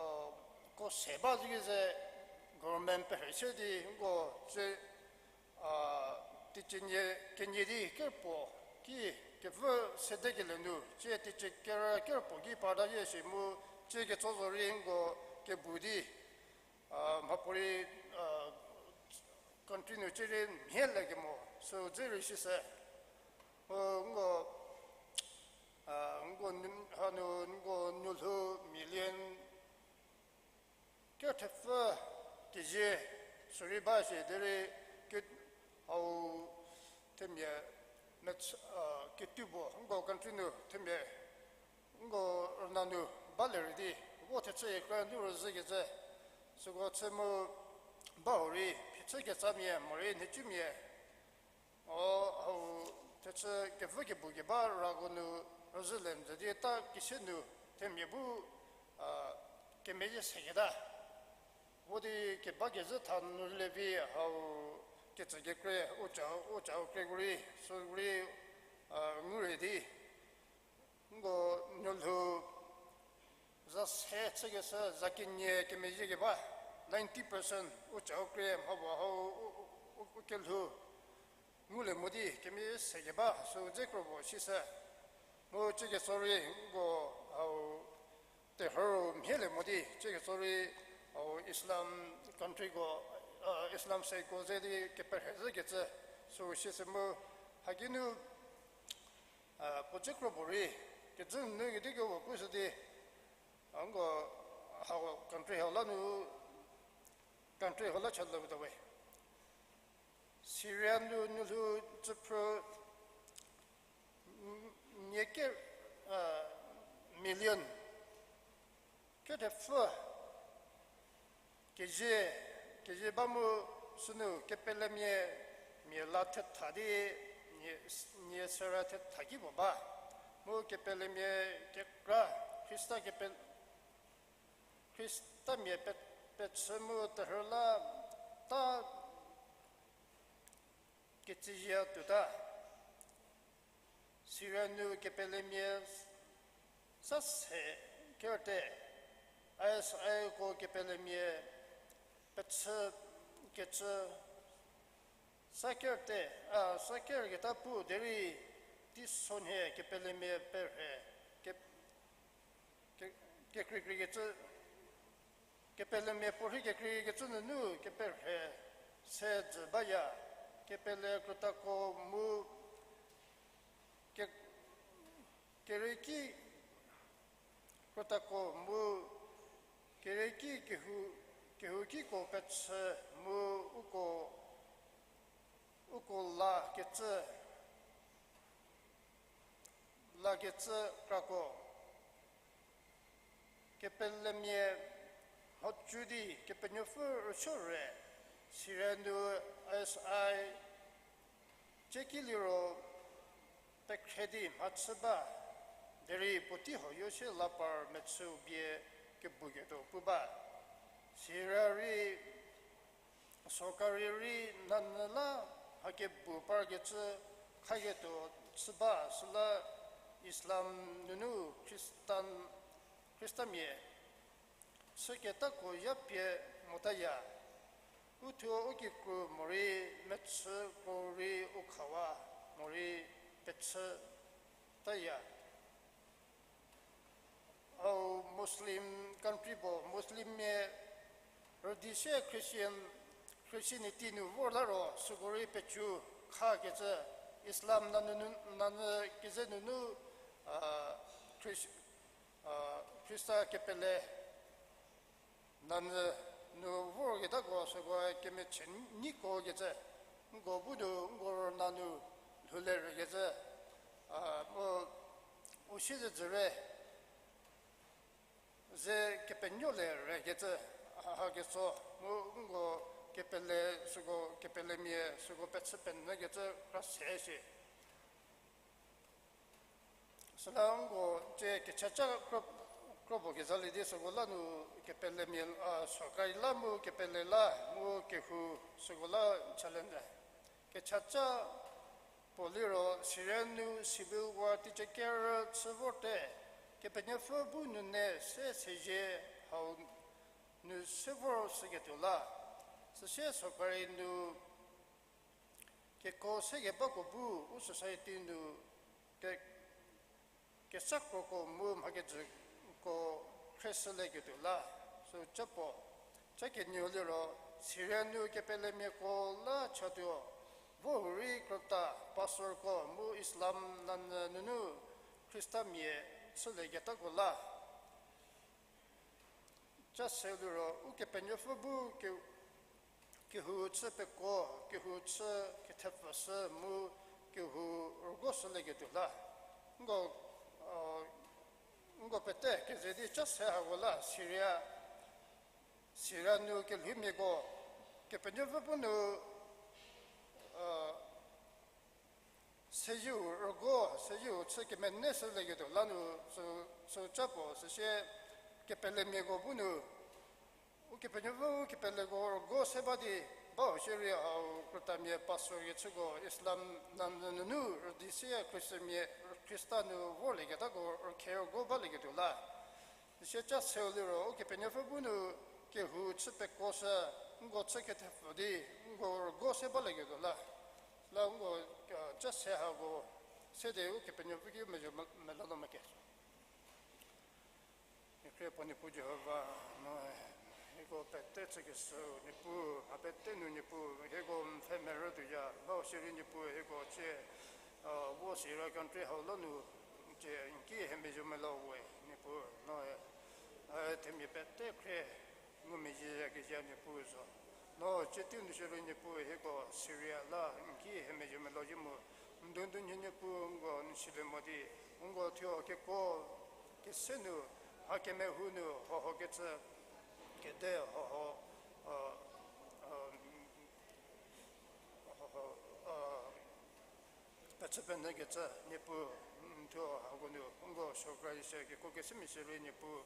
ko se ba zü ki ze government perhe se di nko tsie, a, teicie nie kenie di kerpuo ki kevü sedekelie nu, tsie teicie kerü kerpuo ki parta ye shi mu, tsie ketso zo rei nko kebu di, a, mhapuorei, a, country nu tsie rei mhie le kemo sü dze rei shi se. Mu nko, a, nko nu, hanu nko nu lhou million kerü thepfü kezie sürei ba shi derei ke, hau themia mets, a, ketuo puo nko country nu themia nko rüna nu balie rei di, vo thechü kekra nu rüzhükecü, süko chü mu ba hurei phichü ketsamia morei nhicumia, o, hau thechü kevü kebu keba rako nu rüzhülie mzhü di ta kise nu themia bu, a, kemeyie seketa. Vo di keba kezhü tha nu rüle vi hau ketsü kekre u ca, u ca u kreko rei sü rei, a, ngu rei di nko nu lhou za se chükeshü za kenie kemezhie keba ninety percent u ca u kre mha puo hau u, u, u, u kelhou ngulie mo di kemezhie sekeba sü dze kro puo shi se. Mu tsie ketso rei nko hau terhü mhielie mo di tsie ketso rei hau Islam country ko, a, Islam State ko ze di keperhe zhükecü sü shi se mu haki nu, a, puo tsie kro puo rei kezhü nunu kedi kro puo pushü di, a, nko hau country hau la nu, country hau la cha lhou ta we. Syria nu nu lhou tsüphrü, n-, nie ke, a, million kerü thepfü kezie, kezie ba mu sünu kepelemia mia la thetha di nie, nie sera thetha ki puo ba. Mu kepelemia kekra Khrista kepe, Khristamia pe, pechü mu terhü la ta ketsüzhie tuota. Syria nu kepelemia sa se kerte, I S I ko kepelemia pechü kecü sa kerte, a, sa kerketa pu derei teisonhie kepelemia perhe, ke, ke, kekreikreikecü, kepelemia puorhi kekreikreikecü nunu keperhe se jü baya, kepele krütako mu ke, kerei ki Krütako mu kerieki kehou, kehoukiko pechü mu uko, uko la kecü, la kecü krako. Kepelemia mhodzü di Kepenuopfü rüsuo re, Syria nu S I Ceki liro pekhre di mhachü ba, derei puotei huoyo sie lapar mechüu bie kebuketuo pu ba. Syria rei, sorkari rei nanyü la mha kebu parkecü khaketuo chü ba, süla Islam nunu Khristan, Khristamia chüketako yapie motaya. Uthuo u kikru morei mechüko rei u khawa, morei pechü taya. Au Muslim country puo, Muslimmia rüdi sie Christian, Christianity nu vor la ro süko rei pecu khakecü, Islam nanyü, nanyü keze nunu, a, Chris-, a, Khrista kepele nanyü nu vorketako süko kemechü nyiko kecü, nko bu nu nko rüna nu lhoulie rükecü, a, mu u siezedzürie ze kepenuolie rükecü, a, haketso, mu nko kepele süko, kepelemia süko pechü penyükecü kra se shi. Süla nko tsie kechaca kro-, kropuo kezhalie di süko la nu kepelemia, a, sorkari la mu kepele la mu kehou süko la challenge. Kechaca puo liro Syria nu civil war teicie kerü chü vorte, Kepenuopfü bu nune se sezie hau nu se vor shüketuo la. Süsie sorkari nu keko sekebako bu u society nu ke-, kesakroko mu mhakejüko khrieshülieketuo la. Sü ca puo, ca kenieu liro, Syria nu kepelemiako la chatuo, vo hurei krüta pastorko mu Islam nanyü nunu Khristamia chülieketako la. Ca seu liro, Ukepenuopfü bu ke-, kehou chü pekuo, kehou chü kethepfüshü mu kehou rüguoshülieketuo la. Nko, a, nko pete keze di ca se hako la Syria, Syria nu kelhoumiako, Kepenuopfü bu nu, a, seyieu rüguo, seyieu chü kemenei shülieketuo la nu, sü, sü ca puo, süsie kepelemiako bu nu, Ukepenuopfü bu kepeleko rüguo se ba di, bau shierei hau krütamia pastor kechüko Islam nanyü nunu rüdi sie Khristamia, Khrista nu vorlieketako rükhe rüguo balieketuo la. Süsie ca seu liro, Ukepenuopfü bu nu kehou chü pekuoshü, nko chü kethepfü di, nko rüguo se balieketuo la. La nko, a, ca se hako, se di Ukepenuopfü ki mezhü me-, melalo meke. Kekhrie puo Niepuu Jihova, no, hieko pete chükeshüu Niepuu, mha pete nu Niepuu, hieko n pfhe merü tuoya, bau shierei Niepuu, hieko cie, a, vo Syria country hau la nu, cie n ki hie mezhü mela we, Niepuu, no, a, themia pete khrie, ngumezhieyakezha Niepuu zo. No, cie teiu nu shierei Niepuu, hieko Syria la n ki hie mezhü mela zhie mu, n dun du nhie Niepuu, nko n silie mo di, nko thuo keko, kese nu, ha kemehou nu, hoho kecü, kede, hoho, a, a, hoho, a, pechü penyükecü Niepuu, n thuo hako nu, nko sorkari se keko kesemia shierei Niepuu,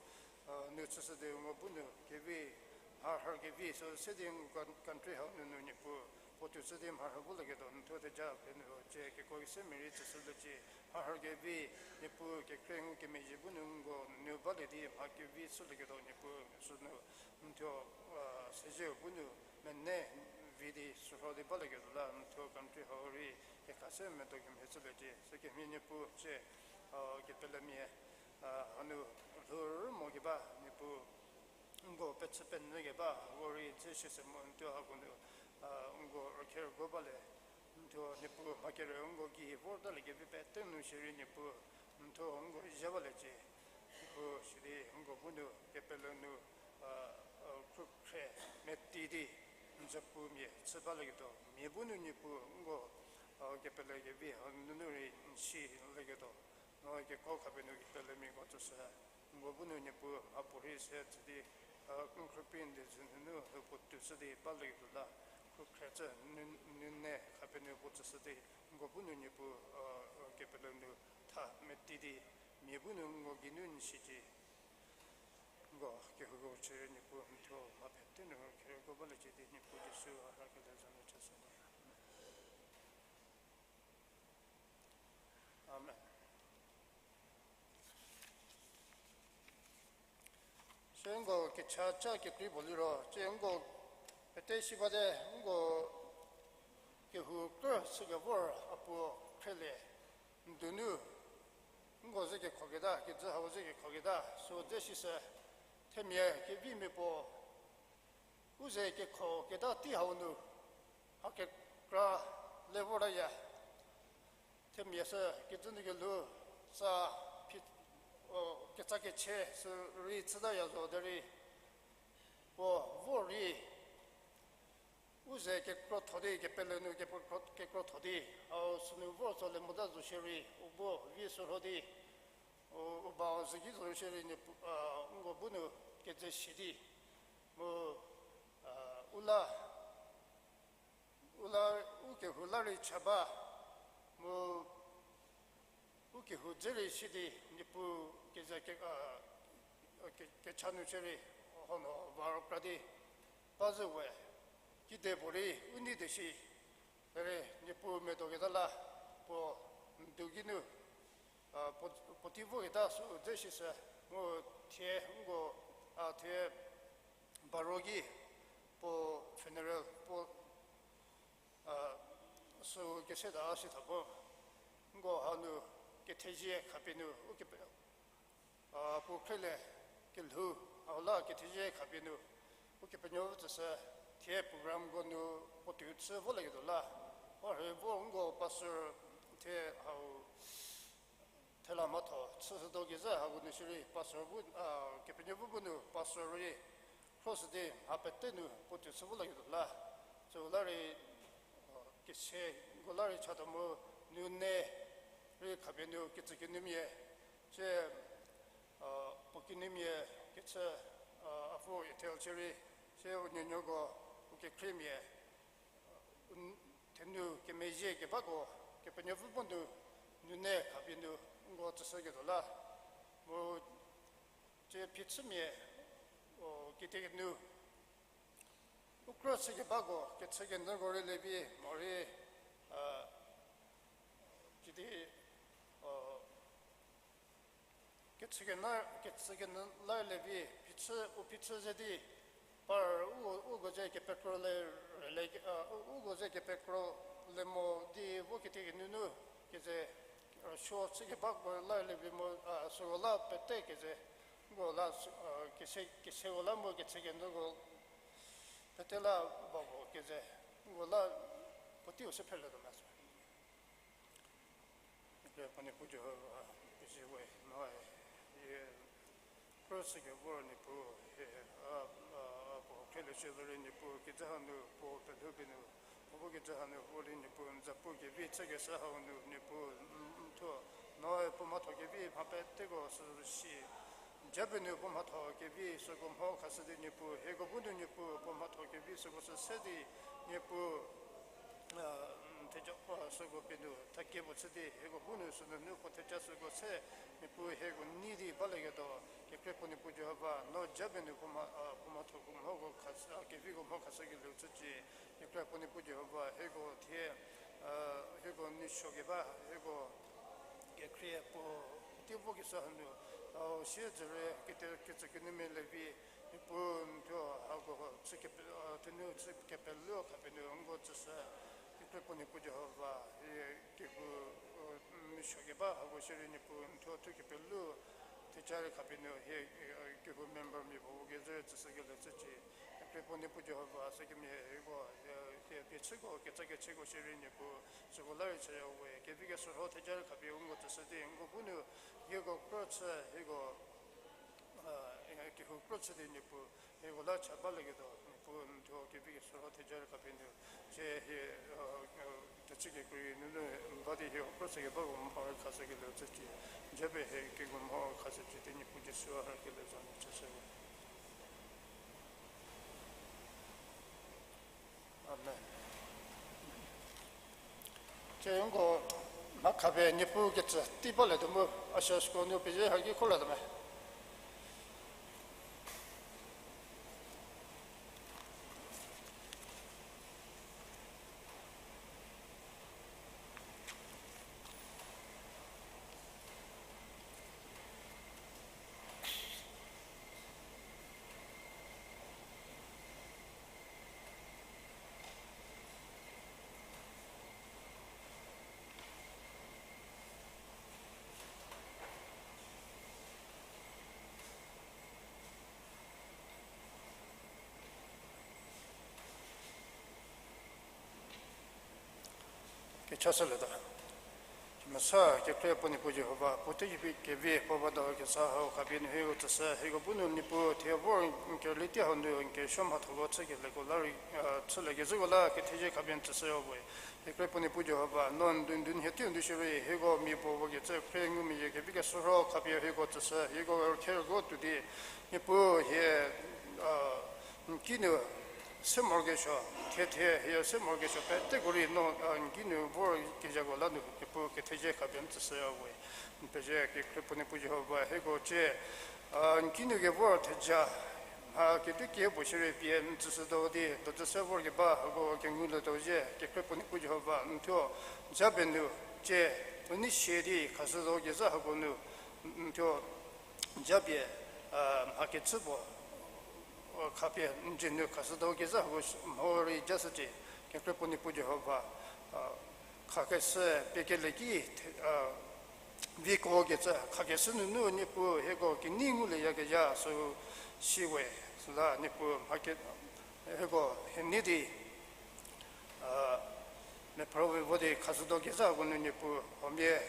a, nu chüshü di nko bu nu kevi, mharhü kevi, sü se di nko country hau nunu Niepuu, puo tuo chü di mharhü volieketuo n thuo theja pie nu cie keko kesemia rei chüshüliecie, mharhü kevi, Niepuu kekhrie ngukemezhie bu nu nko nu balie di mha kevi chülieketuo Niepuu sünu n thuo, a, sezieu bu nu mene vi di sürho di balieketuo la n thuo country hau rei kekha se medo kemhie chüliecie, sükemhie Niepuu cie, a, kepelemia, a, hanu lhou rü mo keba Niepuu, nko pechü penyü keba, hako rei n tsü shise mu n thuo hako nu, a, nko rükhe rüguo balie, n thuo Niepuu mha kere nko gei vortaliekevi pete nu shierei Niepuu, n thuo nko zha baliecie. Pu sidi nko bu nu kepele nu, a, a, khrükhre meti di, n zapu mia chü balieketuo, mia bu nu Niepuu nko, a, kepele kevi, a, nunu rei n si lieketuo, no keko khapie nu kepelemiako tsüshü, nko bu nu Niepuu mhapuorei se tsü di, a, n khrüpie n die zhü nunu puo tuoshü di balieketuo la, khrükhre cü nu, nune khapie nu puo tsüshü di, nko bu nu Niepuu, a, kepele nu tha meti di, mia bu nu nko geinu n si di, nko kehouko chü Niepuu n thuo mha pete nu kherüko baliecie di Niepuu Jisu a rhakele za nu chashü. Amen. Sü nko kecha cha kekrei puo liro, tsie nko pete si bate, nko kehou krü chükevor a puo khrielie, n donu, nko ze kekhoketa, kijü hau ze kekhoketa, sü dze sisü, themia kevimia puo, u ze kekhoketa tei hau nu, ha kekra le vortaya. Themia sü kijü nu kelhou, sa phi, o, ketsa kechie sü rei chütaya zo derei, puo vor rei, u ze kekrotho di, kepele nu kekrotho, kekrotho di, hau sünu vor tsolie mota zo shierei, u bu vi sürho di, u, u ba u züki zo shierei Niepuu, a, nko bu nu keze si di, mu, a, u la, u la, u kehou la rei cha ba, mu u kehou dze rei si di, Niepuu keze ke, a, ke, kecha nu shierei, hono va rükra di, ba zhü we, kedipuorei u nei di shi, derei Niepuu medo keta la, puo n du ki nu, a, puo, puotei voketa sü dze sisü, mu thie nko, a, thie baro ki, puo funeral, puo, a, sü keseta si tha pu, nko hanu kethezie khapie nu, u kepe, a, puo khrielie kelhou, hau la kethezie khapie nu, Ukepenuopfü tsüshü, thie programko nu puo tuo chü volieketuo la, u rhei vo nko pastor thie hau thela mhatho chüshütuo kezhü hako nu shierei pastor bu, a, Kepenuopfü bu nu pastor rei, kro sü di mha pete nu puo tuo chü volieketuo la, süu la rei, a, kese, nko la rei chatuo mu, nune rei khapie nu ketsü kinumia, sie, a, puo kinumia kechü, a, a pu Ethel shierei, sie u nuonuoko, u kekhriemia, u n-, thenu kemezhie kebako, Kepenuopfü bu nu, nune khapie nu, nko tsüshüketuo la, mu tsie phichümia, o, kitiekinu, u krü chükebako, kechükenyüko rei levi, morei, a, kidi, o, kechükenyü, kechükenyü la levi, phichü, u phichü ze di, par u, uko ze kepekro le, le, a, u, uko ze kepekro le mo di vo kitiekinu nu, keze, a, suo chükebako la levi mo, a, süu la pete keze, nko la, a, kese, keseko la mu kechükenyüko pete la bako keze, nko la puoteiu se phrelietuo me sü. Kepenuopfü Jihova, a, pesi we, no, e, krü chükevor Niepuu, e, a, a, a, puo khrielie shierei Niepuu, kijü hanu puo pelhoupie nu, puo bu kijü hanu vor di Niepuu, n zapu kevi chükeshü hau nu Niepuu, n, n thuo, noe puo mhatho kevi mha peteko sü si, japie nu puo mhatho kevi süko mho khashü di Niepuu, hieko bu nu Niepuu puo mhatho kevi süko sü se di Niepuu, a, n theja, a, süko pie nu thakie puo chü di, hieko bu nu sünunu puo theja süko se, Niepuu hieko nei di balieketuo, kekhrie puo Niepuu Jihova, no japie nu puo mha, a, puo mhatho ko mhoko khashü, a, keviko mho khashükelieu chücie, kekhrie puo Niepuu Jihova, hieko thie, a, hieko nei suo keba, hieko kekhrie puo tei vokeshü hanu, a, siedzürie kete, ketsü kinumia levi, Niepuu n thuo hako chü kepe, a, thenu chü kepelu khapie nu nko tsüshü, kekhrie puo Niepuu Jihova, hie kehou, a, nei suo keba hako shierei Niepuu n thuo thu kepelu, theja rei khapie nu hie, a, kehou membermia puo kezhü tsüshükelieu chücie, kekhrie puo Niepuu Jihova, sükemhie hieko, a, hie pie chüko, ketsa kechüko shierei Niepuu, süko la rei chüya we, kevi kesürho theja rei khapie u nko tsüshü di, nko bu nu, hieko krü chü, hieko A, kehou kro chü di Niepuu, hieko la cha balieketuo, Niepuu n thuo kevi kesuo ro theja rei khapie nu, cie hie, a, a, thechü kekrei nunu, n ba di hie kro chü kebako mhau rei khashükelie chücie, japie hie kengumhau khashücie di Niepuu Jisu a rhakele za nu chashü we. Amen. Cie nko mha khapie Niepuu ketsü tei balietuo mu, ushersko nu pezie haki kholatuo me. Kechashülieta. Kemesa kekhrie puo Niepuu Jihova, puotei kevi puo ba do kesa hau khapie nu hieko tsüshü, hieko bu nu Niepuu thie vor n kerüli tei hau nu n kesuo mhathoko chükelieko la rei, a, chüliekezhüko la kethezie khapie n tsüshü we. Kekhrie puo Niepuu Jihova, no n dun dun hie teiu nu shierei hieko mia puo vo kecü khrie ngumezhie kevi kesuo ro khapie hieko tsüshü, hieko kherüko tuo di, Niepuu hie, a, n kinu se morokesuo, thie thie hie se morokesuo peteko rei no, a, n kinu vor kezhako la nu Niepuu kethezie khapie n tsüshü we. N pezie kekhrie puo Niepuu Jihova, hieko cie, a, n kinu kevor theja mha kedikie puo shierei pie n tsüshütuo di, dozüse vor keba hako kengulietuo zhie, kekhrie puo Niepuu Jihova, n thuo japie nu cie, u nei sie di khashütuo kezha hako nu, n thuo japie, a, mha kechü puo, a, khapie n dzie nu khashütuo kezha hako mho rei jashücie, kekhrie puo Niepuu Jihova, a, khakeshü pie kelie ki, a, viko kecü khakeshü nunu Niepuu hieko kenei ngulieyakezha sü si we, süla Niepuu mha ke, hieko hie nei di, a, mephrüvi vo di khashütuo kezha hako nu Niepuu huomia,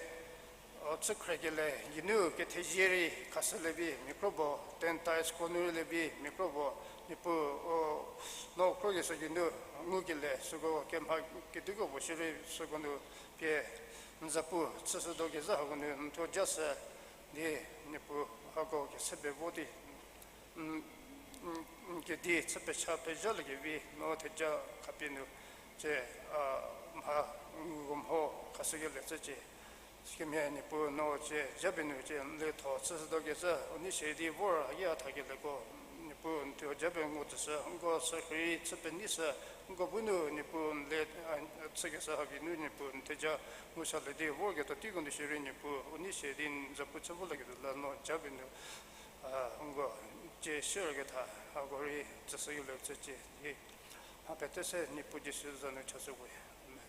o, chükhriekelie geinu kethezie rei khashülie vi mia kro puo, ten tithes ko nu rei lie vi mia kro puo, Niepuu, o, no krokeshü geinu ngukelie süko kemha kediko puo shierei süko nu pie n zapu chüshütuo kezha hako nu n thuo jashü di Niepuu hako kese pie vo di n, n, n kedi chü pecha pezhaliekevi no theja khapie nu cie, a, mha ngumho khashükelie chücie. Sikemhie Niepuu no cie japie nu cie n lietho chüshütuo kezha u nei sie di vor haki a thakelieko, Niepuu n thuo japie ngu tsüshü, nko sürhei chü penyishü, nko bu nu Niepuu n le, a, chükeshü haki nu Niepuu n theja ngusalie di vorketuo teiko nu shierei Niepuu u nei sie di n zapu chü volieketuo la no japie nu, a, nko cie sierketha hako rei tsüshükelie chücie di mha pete se Niepuu Jisu za nu chashü we. Amen.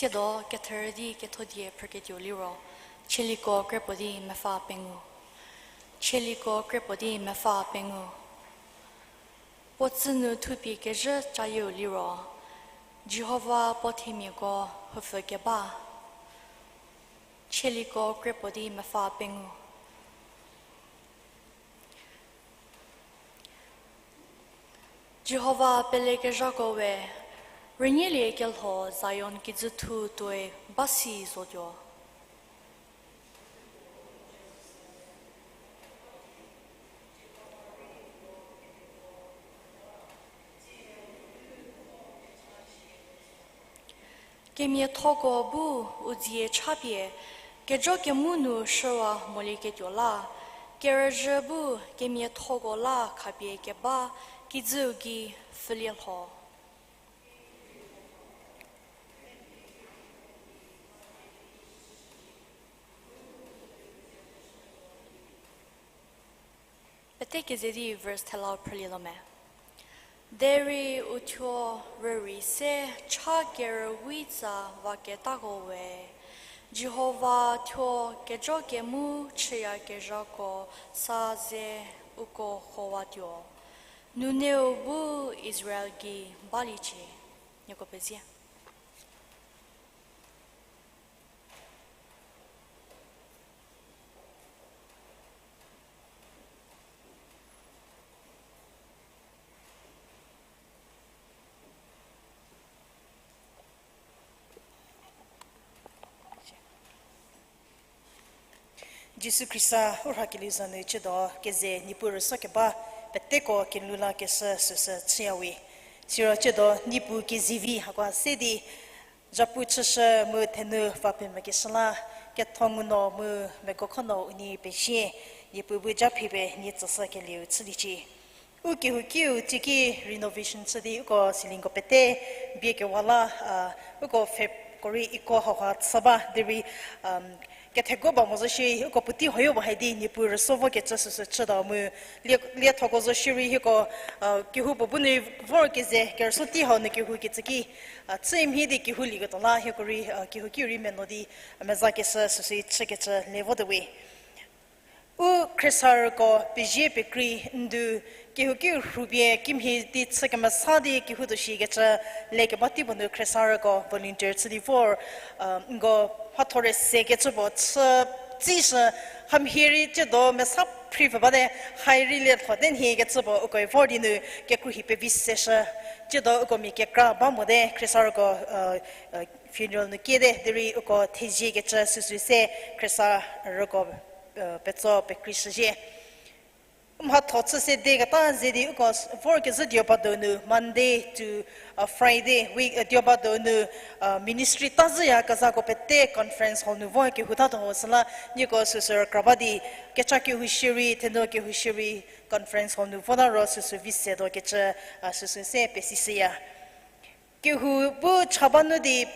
Tsiedo ketherü di kethodie phrüketuo liro, chieliko krepuo di mepfü pengou. Chieliko kre puo di mepfü pengou. Puo tsü nu thupie kezhü cayieu liro, Jihova puo themiako hupfü keba. Chieliko kre puo di mepfü pengou. Jihova pelekezhako we, rünielie kelho Zion kijüthu tuoi ba si zotuo. Kemiathoko bu u dzie chapie, kejo kemu nu shüwa molieketuo la, kerüzhü bu kemiathoko la khapie keba kijüu gei pfhülie lho. Pete keze di verse thelau phrülietuo me. Derei u thuo rürei se cha kerüwi tsa vaketako we, Jihova thuo kejo kemu chüyakezhako sa ze uko khowatuo. Nuneu bu Israel gei baliecie. Nieko pezie. Jisu Khrista u rhakelieu za nu ciedo keze Niepuu rüso keba peteko kelhou la keshü süsü chüya we. Siro ciedo Niepuu kezivi hako se di zhapu chüshü mu thenu va pemvükeshü la, ketho ngu no mu mekokho no unie pezie, Niepuu bu ja phriepie nie tsüshükelieu chüliecie. U kehoukiu teiki renovation chü di uko ceiling-ko pete bie kewa la, a, uko pfheko rei iko hauha chü ba derei, um, ketheko ba mo zo shierei uko puotei hau yo ba hai di Niepuu rüso vokecü süsü chütuo mu lie, liethoko zo shierei hieko, a, kehou puo bu nu vor keze kerüsuo tei hau nu kehou kecü ki, a, chü mhie di kehou lieketuo la hieko rei, a, kehoukiu rei meno di, a, mezakeshü süsü chükecü le votuo we. U khriesarüko pezie pekrei ndu kehoukiu rhupie kimhie di chü kemesa di kehoutuo shikecü lekeba tei puo nu khriesarüko volunteer chü di vor, a, nko mhatho rei sekecü puo chü tsishü, hamhie rei ciedo mesa phriepfü bate, hai rei lietho te nhiekecü puo ukoe vor di nu kekreihi pevi seshü, ciedo uko mia kekra ba mote khriesarüko, a, a, funeral nu kiete derei uko theziekecü süsü se khriesarüko, a, petso pekreishüzhie. Mhatho chü se di keta ze di uko s-, vorkezhü Diobado nu Monday to, a, Friday week, a, Diobado nu, a, ministry ta zhüya kezhako pete conference hall nu vo kehou tatuo ho süla nieko süsü rükra ba di kecha kehou shierei, thenu kehou shierei conference hall nu vota ro süsü vi se tuokecü, a, süsü se pesishüya. Kehou bu cha ba nu di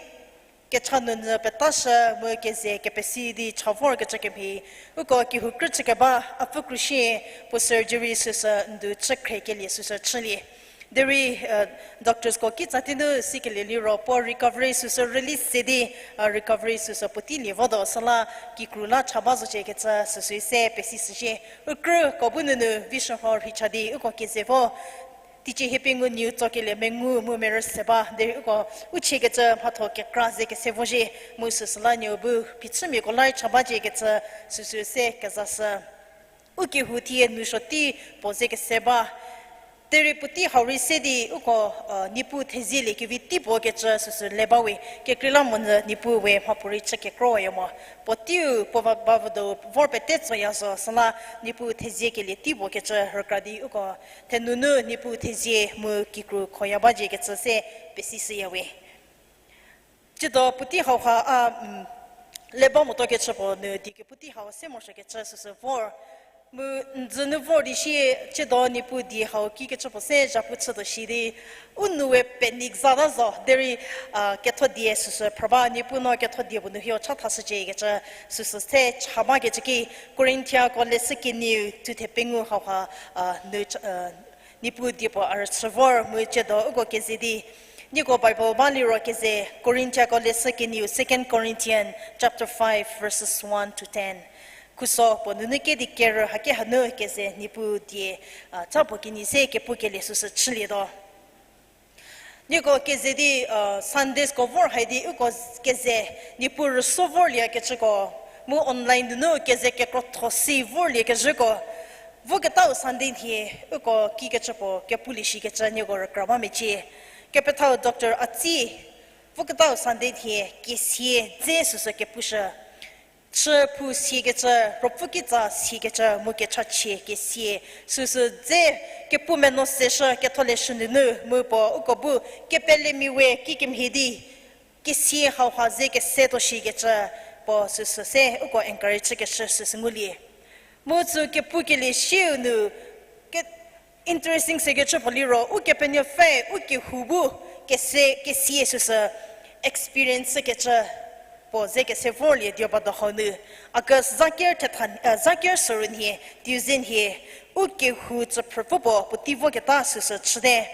kecha nunu petashü mu keze kepesi di cha vorkecü kemhie, uko kehou krü chükeba Apfü Krushie puo surgery süsü ndu chü khriekelie süsü chülie. Derei, doctorsko kitsa tei nu sikelie liro puo recovery süsü release se di, a, recovery süsü puotei lie votuo süla kikru la cha ba zociekecü süsü se pesishüzhie. U krüko bu nunu vishüho rhei cha di uko keze vo teicie hiepengou nieu tsokelie mengu mu merü se ba derei uko u chiekecü mhatho kekra ze kese vozhie mu süsüla nieu bu phichümiako la rei cha baciekecü süsü se kezashü. U kehou thie nu suo tei puo ze kese ba. Derei puotei hau rei se di uko, a, Niepuu thezielie kevi tei puo kecü süsü le ba we, kekreilamonyü Niepuu we mhapuorei chü kekrowayo mo. Puoteiu puo va, ba vüdo vor pete tsoya zo süla Niepuu theziekelie tei puo kecü rükra di uko thenunu Niepuu thezie mu kikru khoya baciekecü se pesishüya we. Ciedo puotei hauha a, le ba motuokecü puo nu di ke puotei hau se morosuokecü süsü vor. Mu n dzü nu vor di sie ciedo Niepuu die hau kikecü puo se zhapu chütuo shi di u nou we panic zata zo derei, a, ketho die süsü phrü ba Niepuu no ketho die puo nu hio cha thashüciekecü süsü se cha bakecü ki Korinthiako leshü kenieu thuthe pengou hauha, a, nu cha, a, Niepuu die puo a rüchü vor mu ciedo uko keze di. Nieko Bible ba liro keze Korinthiako leshü kenieu Second Corinthians chapter five verses one to ten. Khuso puo nunu kedi kerü haki hanu keze Niepuu die, a, ca puo kinyi se kepukelie süsü chülietuo. Nieko keze di, a, Sundays ko vor hai di uko keze Niepuu rüso vorliekecüko, mu online nunu keze kekrotho si vorliekezhüko, voketau Sunday nhie uko kikecü puo kepulie shikecü nieko rükra ba mecie. Kepethau Doctor Atsi, voketau Sunday nhie kesia dze süsü kepushü. Chü phu siakecü, ruopfü kitsa siakecü, mu kechachie kesia süsü dze kepu meno seshü Ketholeshü nunu, mu puo uko bu kepelemia we kikemhie di kesia hauha ze kesetuo shikecü, puo süsü se uko encourage chükeshü süsü ngulie. Mu tsü kepukelie siu nu, ke, interesting sekecü puo liro, Ukepenuopfü u kehou bu kese, kesia süsü experience kecü puo ze kese vorlie dioba dohou nu. August zaker thetha, eh, zaker soru nhie, Tuesday nhie, u kehou tsüphrü pfü puo puotei voketa süsü chüte.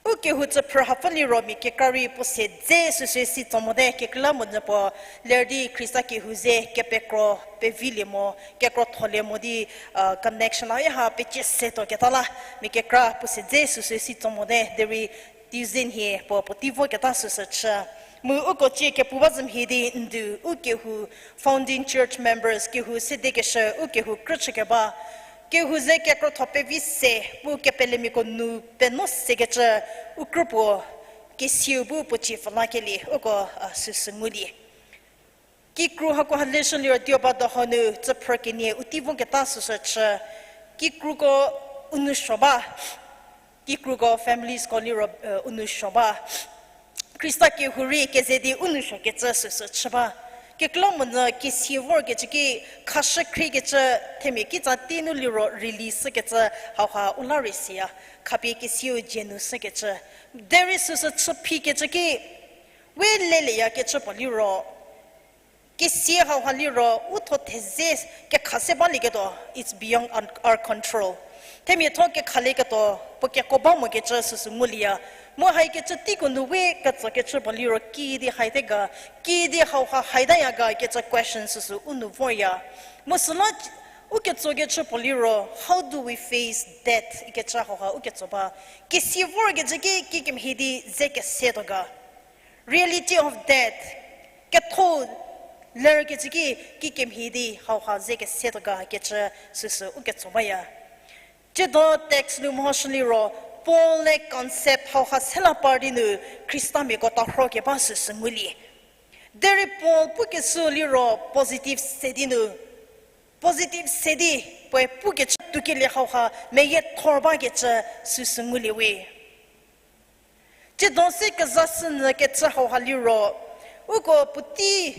U kehou tsüphrü hapfü liro mia kekra rei puo se dze süsü si tso mote, kekreilamonyü puo ler di Khrista kehou ze kepekro pevilie mo, kekrotholie mo di, uh, connection a ha pecie se tuo keta la, mia kekra puo se dze süsü si tso mote, derei Tuesday nhie puo puotei voketa süsü chü. Mu uko cie kepu ba zü mhie di ndu u kehou founding church members kehou sedekeshü u kehou krü chükeba, kehou ze kekrotho pevi se, mu kepelemiako nu penuo sekecü u krü puo kesiau bu puo cie pfü lakelie uko, a, süsü ngulie. Kikru hako ha leshü liro dioba dohou nu tsüphrü kenie u tei voketa süsü chü. Kikruko u nou suo ba. Kikruko familiesko liro, eh, u nou suo ba. Khrista kehou rei keze di u nou suokecü süsü chü ba. Kekreilamonyü kesia vorkecü ki khashü khriekecü themia kitsa tei nu liro release shükecü hauha u la rei siya. Khapie kesiau dzie nu shükecü. Derei süsü chü phikecü ki, we leleyakecü puo liro, kesia hauha liro, u tho theze kekha se balieketuo, it's beyond our control. Themia tho kekhalieketuo, puo keko ba mokecü süsü ngulieya. Mu haikecü teiko nu we ketsokecü puo liro, kiüdi haite ga, kiüdi hauha haitaya ga kecü question süsü u nu vorya. Mu süla u ketsokecü puo liro, how do we face death ikecü hauha u ketso ba. Kesia vorkecü ki kikemhie di ze kesetuo ga. Reality of death. Ketho lerkecü ki kikemhie di hauha ze kesetuo ga kecü süsü u ketso baya. Tsiedo text nu mehoshü liro, Paul-e concept hauha sela par di nu Khristamiako tarhokeba süsü ngulie. Derei Paul pukeshü liro positive se di nu, positive se di puoe pukecü tuokelie hauha meyiethor bakecü süsü ngulie we. Tsiedo se kezashünyü kecü hauha liro, uko puotei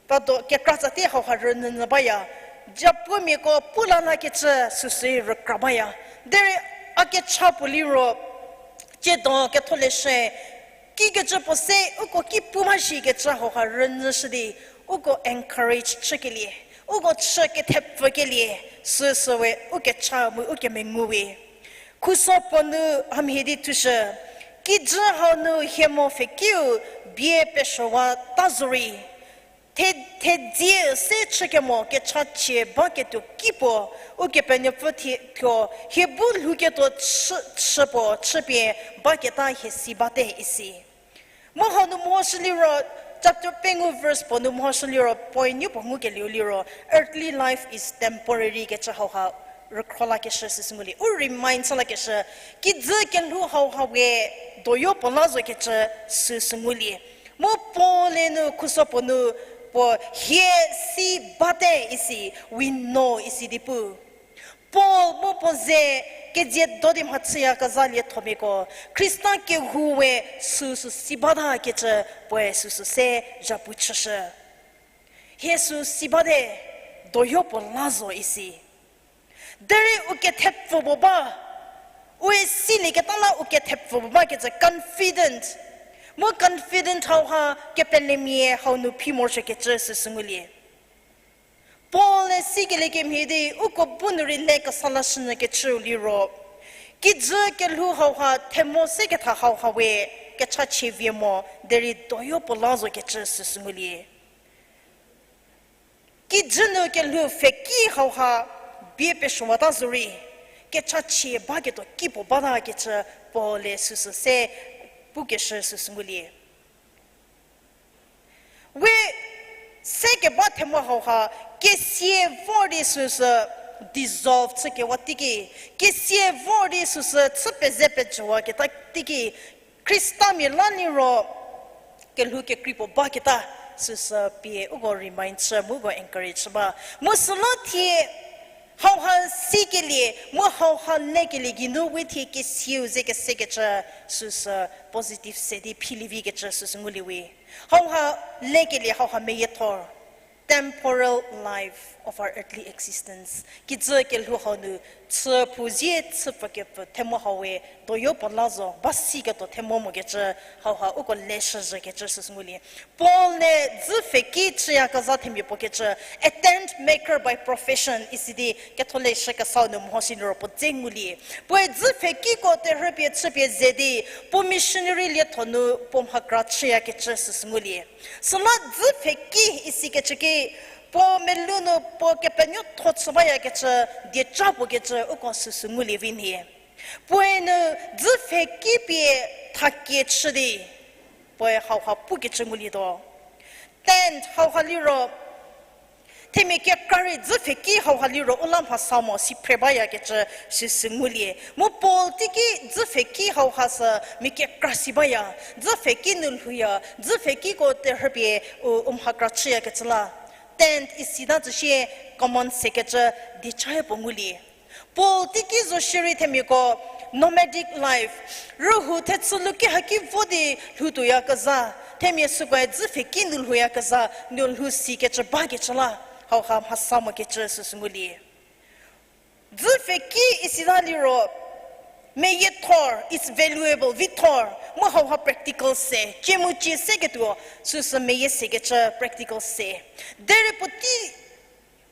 pado kekra tsatie hauha rünyünyü baya, japuomiako pu la lakecü süsü rükra baya. Derei a kecha puo liro, tsiedo ketholeshü, kikecü puo se uko ki pu mha shikecü hauha rünyüshü di, uko encourage chükelie, uko chü kethepfükelie, süsü we u kecha mu u kemengu we. Khuso puo nu hamhie di thushü, kijü hau nu hie mo pfhekiu bie pesuowata zorei, the, thedzie se chükemo kechachie baketuo ki puo, Ukepenuopfü thie thuo hie bu lhouketuo chü, chü puo chüpie baketa hie si bate isi. Mu hau nu mehoshü liro, chapter pengou verse puo nu mehoshü liro, point nu puo ngukelieu liro, earthly life is temporary kecü hauha rükhro lakeshü süsü ngulie. U remind chü lakeshü, kijü kelhou hauha we doyo puo la zokecü süsü ngulie. Mu Paul-e nu khuso puo nu puo hie si bate isi, we know isi di pu. Paul mu puo ze kedzie do di mhachüyakezha liethomiako, Khrista kehou we süsü si bata kecü puoe süsü se zhapu chüshü. Hie süsü si bate, doyo puo la zo isi. Derei u kethepfü puo ba, u e silieketa la u kethepfü puo bakecü confident. Mu confident hauha kepelemia hau nu phi morosuokecü süsü ngulie. Paul-e sikelie kemhie di uko bu nu rei le kesa lashünyü kecüu liro, kijü kelhou hauha themo seketha hauha we kechachie vie mo derei doyo puo la zokecü süsü ngulie. Kijü nu kelhou pfheki hauha bie pesuowata zorei, kechachie baketuo kipuo bata kecü Paul-e süsü se pukeshü süsü ngulie. We sekeba themo hauha, kesia vor di süsü dissolve chükewa teiki, kesia vor di süsü chü peze pejüwaketa teiki, Khristamia la liro kelhou kekrei puo baketa süsü pie uko remind chü mu uko encourage chü ba. Mu süla thie hauha sikelie mu hauha lekelie geinu we thie kesiau ze kesekecü süsü positive se di philievikecü süsü ngulie we. Hauha lekelie hauha meyiethor, temporal life of our earthly existence. Kijü kelhou hau nu chü phou zie chü pfükepfü themo hau we doyo puo la zo, ba siketuo themo mokecü hauha uko leshüzhükecü süsü ngulie. Paul-e dzü pfheki chüyakezha themia puokecü, a tent maker by profession isi di Ketholeshü Kesau nu mho si liro puo dze ngulie. Puoe dzü pfhekiko terhüpie chüpie ze di, puo missionary lietho nu puo mhakra chüyakecü süsü ngulie. Süla dzü pfheki isikecü ki, puo melou nu puo kepenuotho chü bayakecü, dieca puokecü uko süsü ngulie vi nhie. Puoe nu dzü pfheki pie thakie chü di, puoe hauha pukecü ngulietuo. Tent hauha liro, themia kekra rei dzü pfheki hauha liro u la mhasa mo si phre bayakecü süsü ngulie. Mu Paul teiki dzü pfheki hauha sü mia kekra si baya. Dzü pfheki nu lhouya, dzü pfhekiko terhüpie u, u mhakra chüyakecü la. Tent isita tsü sie common sekecü diecae puo ngulie. Paul teiki zo shierei themiako nomadic life, rühou thechü luki haki vo di lhoutuoyakezha, themia sükoe dzü pfheki nu lhouyakezha, nu lhou sikecü bakecü la, hauha mhasa mokecü süsü ngulie. Dzü pfheki isita liro, meyiethor is valuable, vithor, mu hauha practical se, ciemucie seketuo, süsü meyie sekecü practical se. Derei puotei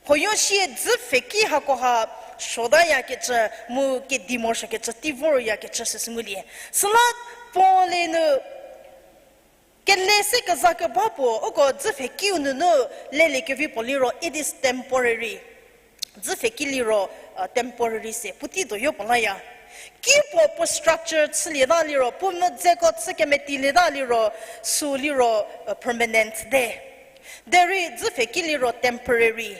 huoyo sie dzü pfheki hakoha sotayakecü mu kedi morosuokecü tei voryakecü süsü ngulie. Süla Paul-e nu kele se kezakeba puo, uko dzü pfhekiu nunu leliekevi puo liro, it is temporary. Dzü pfheki liro, temporary se, puotei doyo puo laya. Ki puo puo structure chülieta liro, puo medzeko chü kemetilieta liro, sü liro, permanent te. Derei dzü pfheki liro temporary,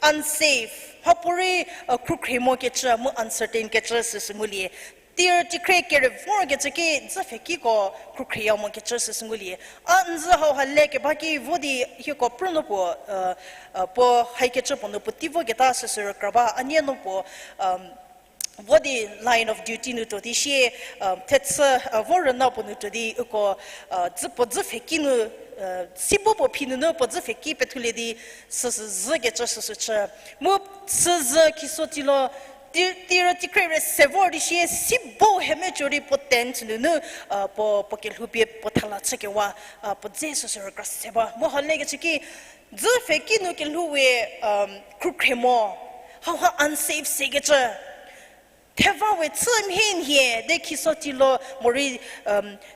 unsafe, mhapuorei, khrukhrie mokecü mu uncertain kecü süsü ngulie. Tir tikhrie kere vorkecü ki dzü pfhekiko khrukhrieyamo kecü süsü ngulie. A n dzü hauha lekeba ki vo di hieko prüno puo, puo haikecü puo nu puotei voketa süsü rükra ba, a nie no puo, vo di line of duty nu tuo di sie, thechü, vo rüna puo nu tuo di uko, dzü puo dzü pfheki nu, sibo puo phi nunu puo dzü pfheki pethulie di süsü zhükecü süsü chü. Mu süzhü khiso tilo, ti, tirü tikhrie re se vor di sie sibo hemecü di puo tent nunu, puo, puo kelhou pie puo thala chükewa, puo dze süsü rükra se ba. Mu hau lekecü ki, dzü pfheki nu kelhou we, khrukhrie mo, hauha unsafe sekecü. Theva we chü mhie nhie, de khiso tilo morei,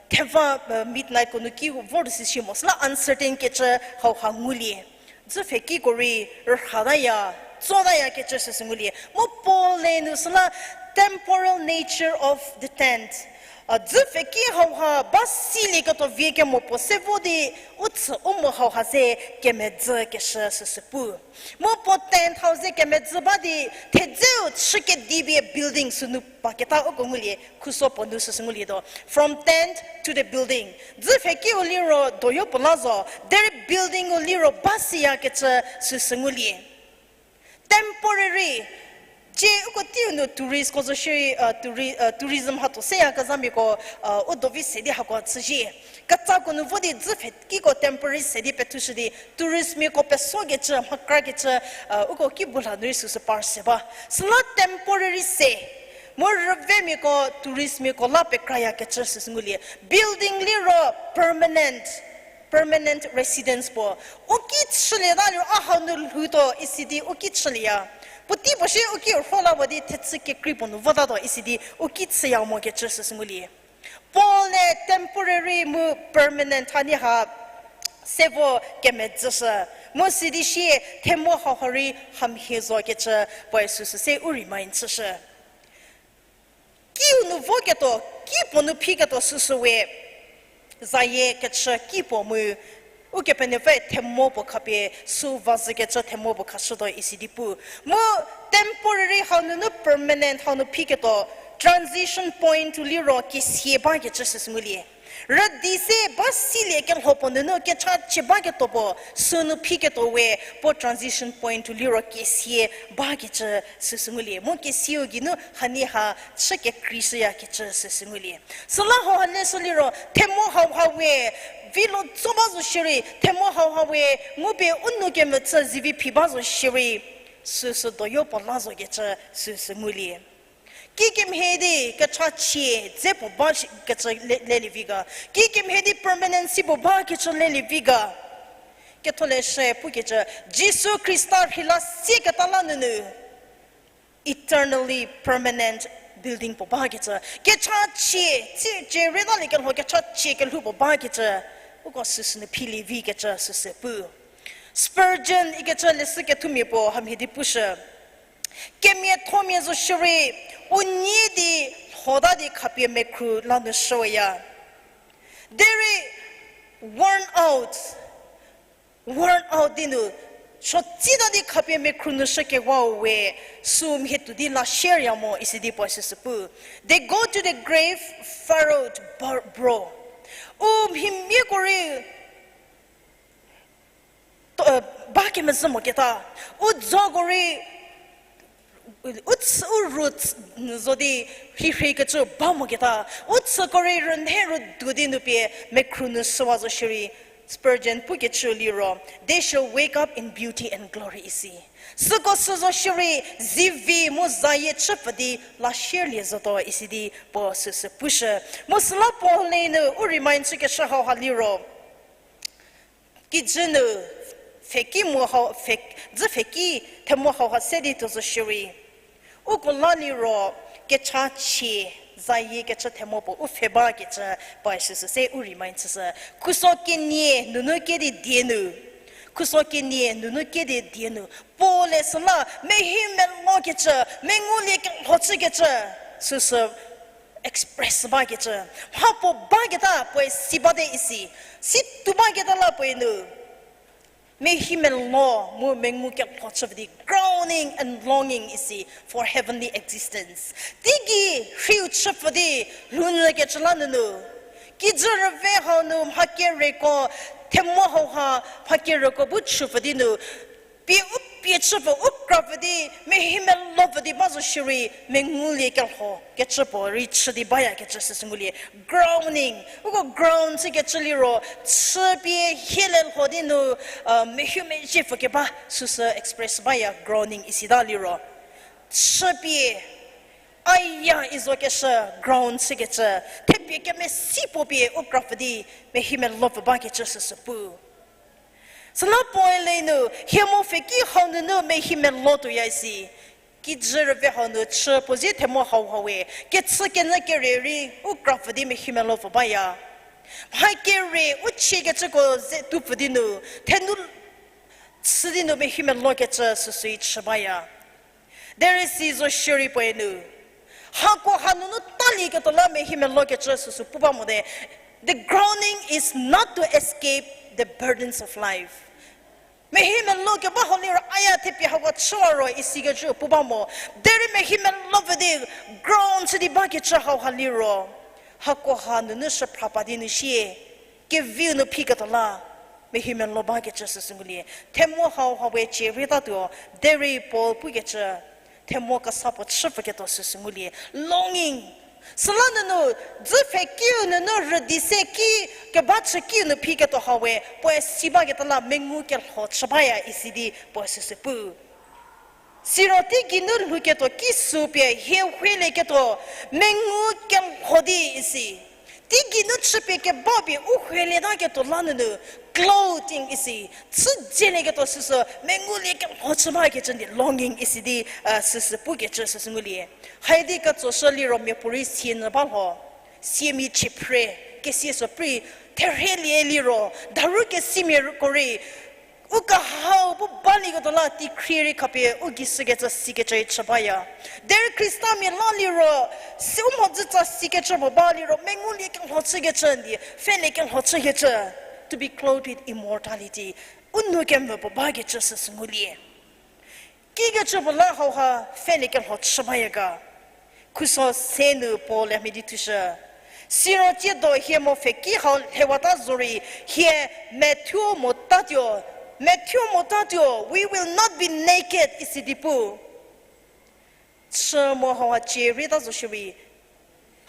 theva, midnight ko nu ki vor di süsie mo. Süla uncertain kecü hauha ngulie. Dzü pfhekiko rei rühataya, tsotayakecü süsü ngulie. Mu Paul-e nu süla temporal nature of the tent, dzü pfheki hauha ba silieketuo vie kemo puo se vo di u chü u mo hauha ze kemedzükeshü süsü pu. Mu puo tent hau ze kemedzü ba di thedzeu chü kedipie building sünu paketa uko ngulie, khuso puo nu süsü ngulietuo. From tent to the building. Dzü pfhekiu liro doyo puo la zo, derei buildingu liro ba siyakecü süsü ngulie. Temporary. Cie uko teiu nu touristko zo shierei, tourism hatho seyakezhamiako, u dovi se di hako chüzhie. Ketsako nu vo di dzü pfhekiko temporary se di pethushü di touristmiako pesokecü, mhakrakecü, uko ki bu la nu rei süsü par se ba. Süla temporary se. Mu rüvemiako touristmiako la pekrayakecü süsü ngulie. Building liro permanent, permanent residence puo. U ki chülieta liro a hau nu lhoutuo isi di u ki chülieya. Puotei puo shie u ki rho la vo di thechü kekrei puo nu votatuo isi di u ki chüya mokecü süsü ngulie. Paul-e temporary mu permanent hanie ha se vo kemedzüshü. Mu sidi sie themo hauha rei hamhie zo kecü puoe süsü se u remind chüshü. Kiu nu voketuo, ki puo nu phiketuo süsü we, zayie kechü ki puo mu, Ukepenuopfü themo puo khapie sü vazhükecü themo puo khashütuo isi di pu. Mu temporary hau nunu permanent hau nu phiketuo, transition point liro kesia bakecü süsü ngulie. Rüdi se ba silie kelho puo nunu kechachie baketuo puo, sünu phiketuo we, puo transition point liro kesia bakecü süsü ngulie. Mu kesiau geinu hanie ha chü kekreishüyakecü süsü ngulie. Süla hauha leshü liro, themo hauha we, vilo tso ba zo shierei, themo hauha we, ngupie u nou kemvü chü zivi phi ba zo shierei, süsü doyo puo la zokecü süsü ngulie. Kikemhie di kechachie dze puo ba shi-, kecü le-, lelie vi ga. Kikemhie di permanency puo bakecü lelie vi ga. Ketholeshü pukecü, Jisu Khrista rheila sieketa la nunu eternally permanent building puo bakecü. Kechachie, tsie, tsie rütalie kelho kechachie kelhou puo bakecü. Uko süsü nu philie vikecü süsü pu. Spurgeon ikecü leshü kethumia puo hamhie di pushü. Kemiathomia zo shierei, u nie di lhota di khapie mekhru la nu shüya. Derei worn out, worn out di nu, suotsita di khapie mekhru nu shükewau we, sü mhie tuo di la shierya mo isi di puoe süsü pu. They go to the grave furrowed, bro-, bro. U mhimiako rei, ba kemezhü moketa, u dzoko rei, u tsü, u ru tsü, zo di rhirhei kecü ba moketa, u tsüko rei rünhe rüdu di nu pie mekhru nu shüwa zo shierei, Spurgeon pukecü liro, they shall wake up in beauty and glory isi. Süko sü zo shierei, zivi mu zayie chüpfü di la shierlie zotuo isi di puo süsü pushü. Mu süla Paul-e nu u remind chükeshü hauha liro, kijü nu pfheki mu hau, pfhe-, dzü pfheki themo hauha se di tuo zo shierei, uko la liro kechachie, zayie kechü themo puo u pfhe bakecü puoe süsü se u remind chüshü. Khuso kenie nunu kedi die nu, khuso kenie nunu kedi die nu, Paul-e süla mehi melokecü, mengulie kelho chükecü, süsü express bakecü. Mha puo baketa puoe si bate isi, si tuo baketa la puoe nu mehi melo mu mengu kelho chüpfü di groaning and longing isi for heavenly existence. Teigei rhiu chüpfü di lhounyükecü la nunu, kijü rüve hau nu mha kereko, themo hauha mha kereko bu chüpfü di nu, pie u pie chüpfü, u krapfü di, mehi melopfü di ba zo shierei, mengulie kelho kecü puo rei chü di bayakecü süsü ngulie. Groaning, uko groan chükecü liro, chüpie hie le lho di nu, mehu mezhiepfü keba süsü express baya groaning isita liro. Chüpie, aya izokeshü groan chükecü, thepie kemesi puo pie u krapfü di, mehi melopfü bakecü süsü pu. Süla Paul-e nu, hiemo pfheki hau nunu mehi melo tuoya isi. Kijü rüve hau nu chü puo zie themo hauha we, kechü kenyü kere rei u krapfü di mehi melopfü baya. Mha kere u chiekecüko ze tuopfü di nu, thenu chü di nu mehi melokecü süsüi chü baya. Derei si zo shierei puoe nu, hako hanunu talieketuo la mehi melokecü süsü pu ba mote. The groaning is not to escape the burdens of life. Mehi melo keba hau liro aya thepie hako chüwa ro isikecü pu ba mo. Derei mehi melopfü di groan chü di bakecü hauha liro, hako hanunu shüphra pa di nu sie, keviu nu phiketuo la mehi melo bakecü süsü ngulie. Themo hauha we cie rei tatuo, derei Paul pukecü, themo kesa puo chüpfüketuo süsü ngulie. Longing. Süla nunu, dzü pfhekiu nunu rüdi se ki, keba chü kiu nu phiketuo hau we puoe si baketa la mengu kelho chü baya isi di puoe süsü pu. Siro teigei nu lhouketuo ki sü pie hie huelieketuo, mengu kelho di isi. Teigei nu chüpie keba pie u huelietaketuo la nunu, clothing isi. Chü dzielieketuo süsü, mengulie kelho chü bakecü di longing isi di, süsü pukecü süsü ngulie. Haidi ketsoshü liro miapuorei sie nyü ba lho. Siemia chie phre, kesie sü prei, therhelie liro, daru kesimia ko rei, U kehau bu balieketuo la teikhrie rei khapie u gei shükecü sikecü rei chü baya. Derei Khristamia la liro, si u mhodzütsa sikecü puo ba liro, mengulie kelho chükecü di, pfhelie kelho chükecü, to be clothed with immortality. U nou kemvü puo bakecü süsü ngulie. Kikecü puo la hauha pfhelie kelho chü baya ga. Khuso se nu Paul-e mhie di thushü. Siro tsiedo hie mo pfheki hau lhewata zorei hie methuo motatuo, methuo motatuo, we will not be naked isi di pu. Chü mo hauha cie rieta zo shierei,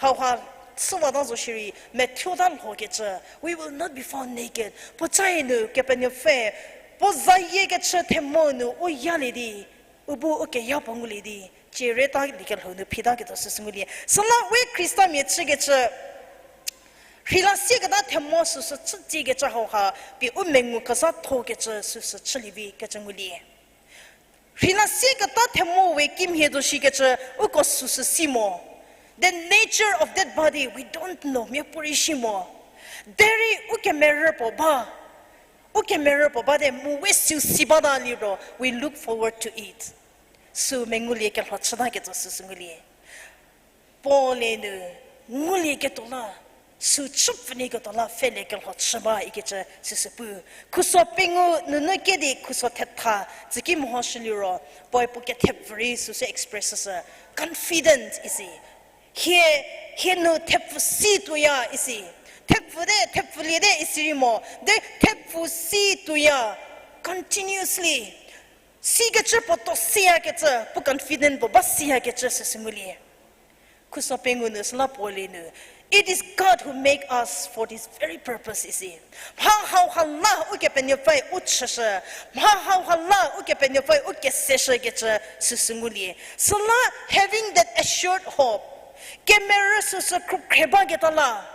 hauha chüwata zo shierei, methuota lhokecü, we will not be found naked. Puocae nu Kepenuopfü, puo zayie kechü themo nu u yalie di, u bu u keya puo ngulie di, cie rieta liekelhou nu phitaketuo süsü ngulie. Süla we Khristamia chükecü, rheila sieketa themo süsü chütsiekecü hauha, pie u mengu kezhathokecü süsü chülie vi kecü ngulie. Rheila sieketa themo we kimhie zo shikecü uko süsü si mo. The nature of that body, we don't know, miapuorei shi mo. Derei u kemerü puo ba, u kemerü puo bate mu we süu si bata liro, we look forward to it. Süu mengulie kelho chüta ketso süsü ngulie. Paul-e nu ngulieketuo la, süu chüpfülie ketuo la pfhelie kelho chü ba ikecü süsü pu. Khuso pengou nunu kedi khuso thetha tsüki mehoshü liro, puoe puo kethepfü rei süsü express sü, confident isi. Hie, hie nu thepfü si tuoya isi. Thepfüte, thepfüliete isi rei mo. De thepfü si tuoya, continuously. Sikecü puo tuo siyakecü, puo confident puo ba siyakecü süsü ngulie. Khuso pengou nu süla Paul-e nu, it is God who make us for this very purpose isi. Mha hauha la Ukepenuopfüe u chüshü, mha hauha la Ukepenuopfüe u keseshükecü süsü ngulie. Süla having that assured hope, kemerü süsü khrükhre baketa la,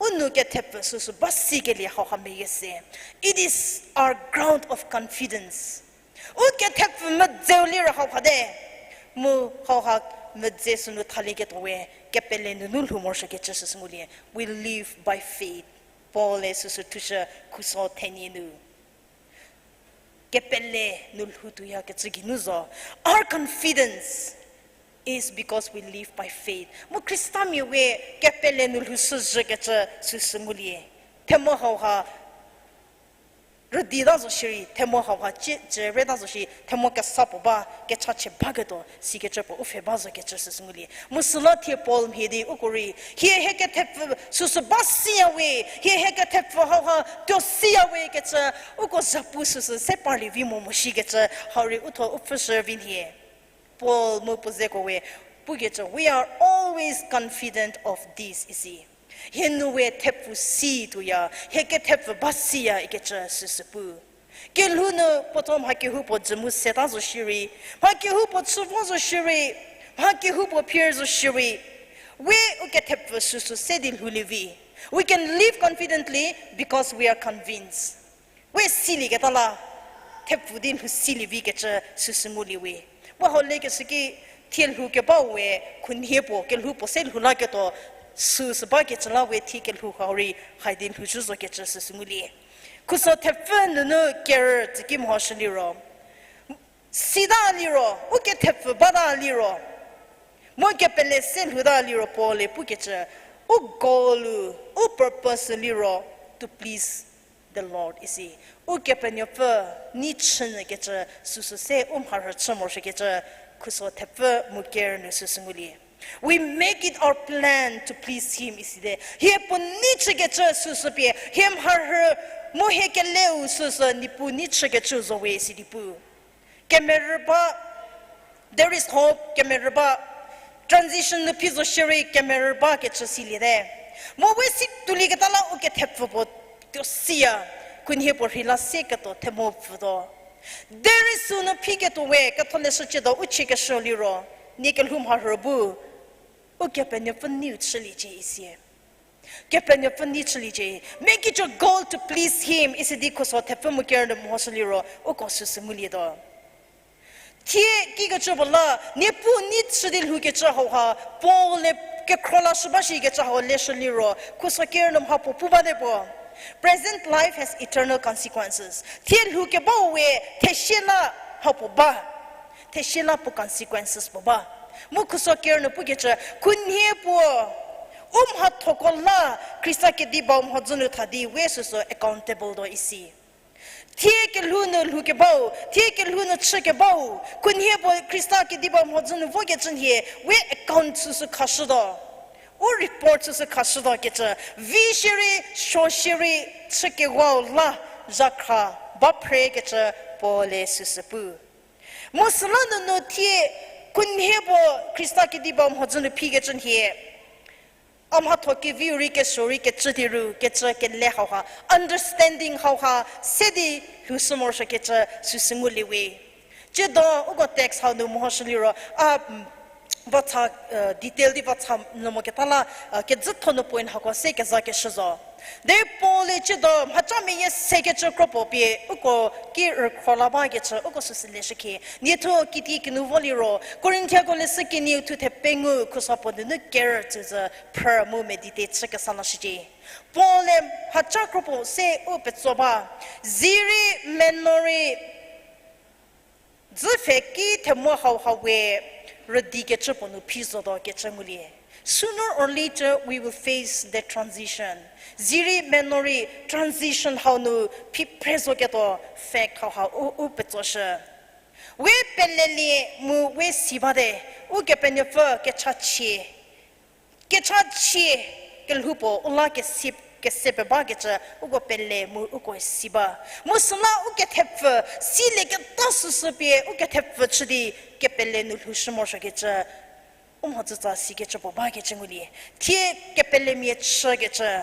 u nou kethepfü süsü ba sikelie hauha meyie se. It is our ground of confidence. U kethepfü medzeu liro hauha te. Mu hauha medze sünu thalieketuo we, kepele nunu lhou morosuokecü süsü ngulie. We live by faith. Paul-e süsü thushü khuso thenie nu. Kepele nu lhou tuoyakecü geinu zo. Our confidence is because we live by faith. Mu Khristamia we kepele nu lhoushüzhükecü süsü ngulie. Themo hauha rüdita zo shierei, themo hauha cie, cie reta zo shi, themo kesa puo ba, kechachie baketuo, sikecü puo u pfhe ba zokecü süsü ngulie. Mu süla thie Paul mhie di uko rei, hie hie kethepfü süsü ba siya we, hie hie kethepfü hauha tuo siya we kecü, uko zapu süsü se parlie vi mo mo shikecü, hau rei u thuo u pfhüshü vi nhie. Paul mu puo zeko we, pukecü, we are always confident of this isi. Hie nu we thepfü si tuoya, hie kethepfü ba siya ikecü süsü pu. Kelhou nu puo thuo mha kehoupuo jü mu seta zo shierei, mha kehoupuo chü vo zo shierei, mha kehoupuo phier zo shierei, we u kethepfü süsü se di lhoulie vi. We can live confidently because we are convinced. We silieketa la, thepfü di lhou silie vikecü süsü ngulie we. Mu hau lekeshü ki thie lhou keba we, khunhie puo, kelhou puo se lhou laketuo, süsü bakecü la we thie kelhou hau rei, hai di lhou zhü zokecü süsü ngulie. Khuso thepfü nunu kerü tsüki mehoshü liro. Sita liro, u kethepfü bata liro. Mu kepele se lhouta liro Paul-e pukecü, u goal-u, u purpose liro, to please the Lord isi. Ukepenuopfü nei chünyükecü süsü se u mharhü chü morosuokecü khuso thepfü mu kerü nu süsü ngulie. We make it our plan to please him isite. Hie puo nei chükecü süsü pie, hie mharhü mu hie keleu süsü Niepuu nei chükecü zo we isi di pu. Kemerü ba, there is hope, kemerü ba, transition nu phi zo shierei kemerü bakecü siliete. Mu we si tuolieketa la u kethepfü puo tuo siya, khunhie puo rheila sieketuo themopfütuo. Derei sünu phiketuo we ketholeshü ciedo u chiekeshü liro, nie kelhou mharhü bu, Ukepenuopfü neiu chüliecie isi. Kepenuopfü nei chüliecie. Make it your goal to please him isi di khuso thepfü mu kerü nu mehoshü liro, uko süsü ngulietuo. Thie kikecü puo la, Niepuu nei chü di lhoukecü hauha, Paul-e kekhro lashü ba shikecü hau leshü liro, khuso kerü nu mha puo pu bate puo. Present life has eternal consequences. Thie lhou kebau we theshie la hau puo ba. Theshie la puo consequences puo ba. Mu khuso ker nu pukecü, khunhie puo u mhathoko la Khrista kedi bau mhodzü nu tha di we süsü accountable do isi. Thie kelhou nu lhou kebau, thie kelhou nu chü kebau, khunhie puo Khrista kedi bau mhodzü nu vokecü nhie, we account süsü khashütuo. U report süsü khashütuo kecü, vi shierei, suo shierei, chü kewau la, zhakhra, ba phre kecü, Paul-e süsü pu. Mu süla nunu thie, khunhie puo Khrista kedi bau mhodzü nu phikecü nhie. A mhatho keviu rei kesuo rei kecü di ru, kecü kele hauha, understanding hauha, se di lhoushü morosuo kecü süsü ngulie we. Tsiedo uko text hau nu mehoshü liro, a, vatsa, detail di vatsa nu moketa la, kezütho nu point hako se kezakeshü zo. Derei Paul-e tsiedo mhaca meyie sekecü kro puo pie uko ki rükhro la bakecü uko süsü leshükhe. Niethuo kiti kinu vo liro, Korinthiako leshü kenieu thu thepengou khuso puo nunu ker tsüzü phrü mu meditate chü kesa lashücie. Paul-e mhaca kro puo se u petso ba, zirei meno rei dzü pfhe ki themvü hauha we rüdikecü puo nu phi zotuo kecü ngulie. Sooner or later, we will face the transition. Zirei meno rei transition hau nu phi phre zoketuo fact hauha u, u petsoshü. We pelelie mu we si bate, Ukepenuopfü kechachie. Kechachie kelhou puo u la kesi, kese pebakecü uko pele mu uko si ba. Mu süla u kethepfü silieketa süsü pie u kethepfü chü di kepele nu lhoushü morosuokecü, u mhodzütsa sikecü puo bakecü ngulie. Thie kepelemia chükecü.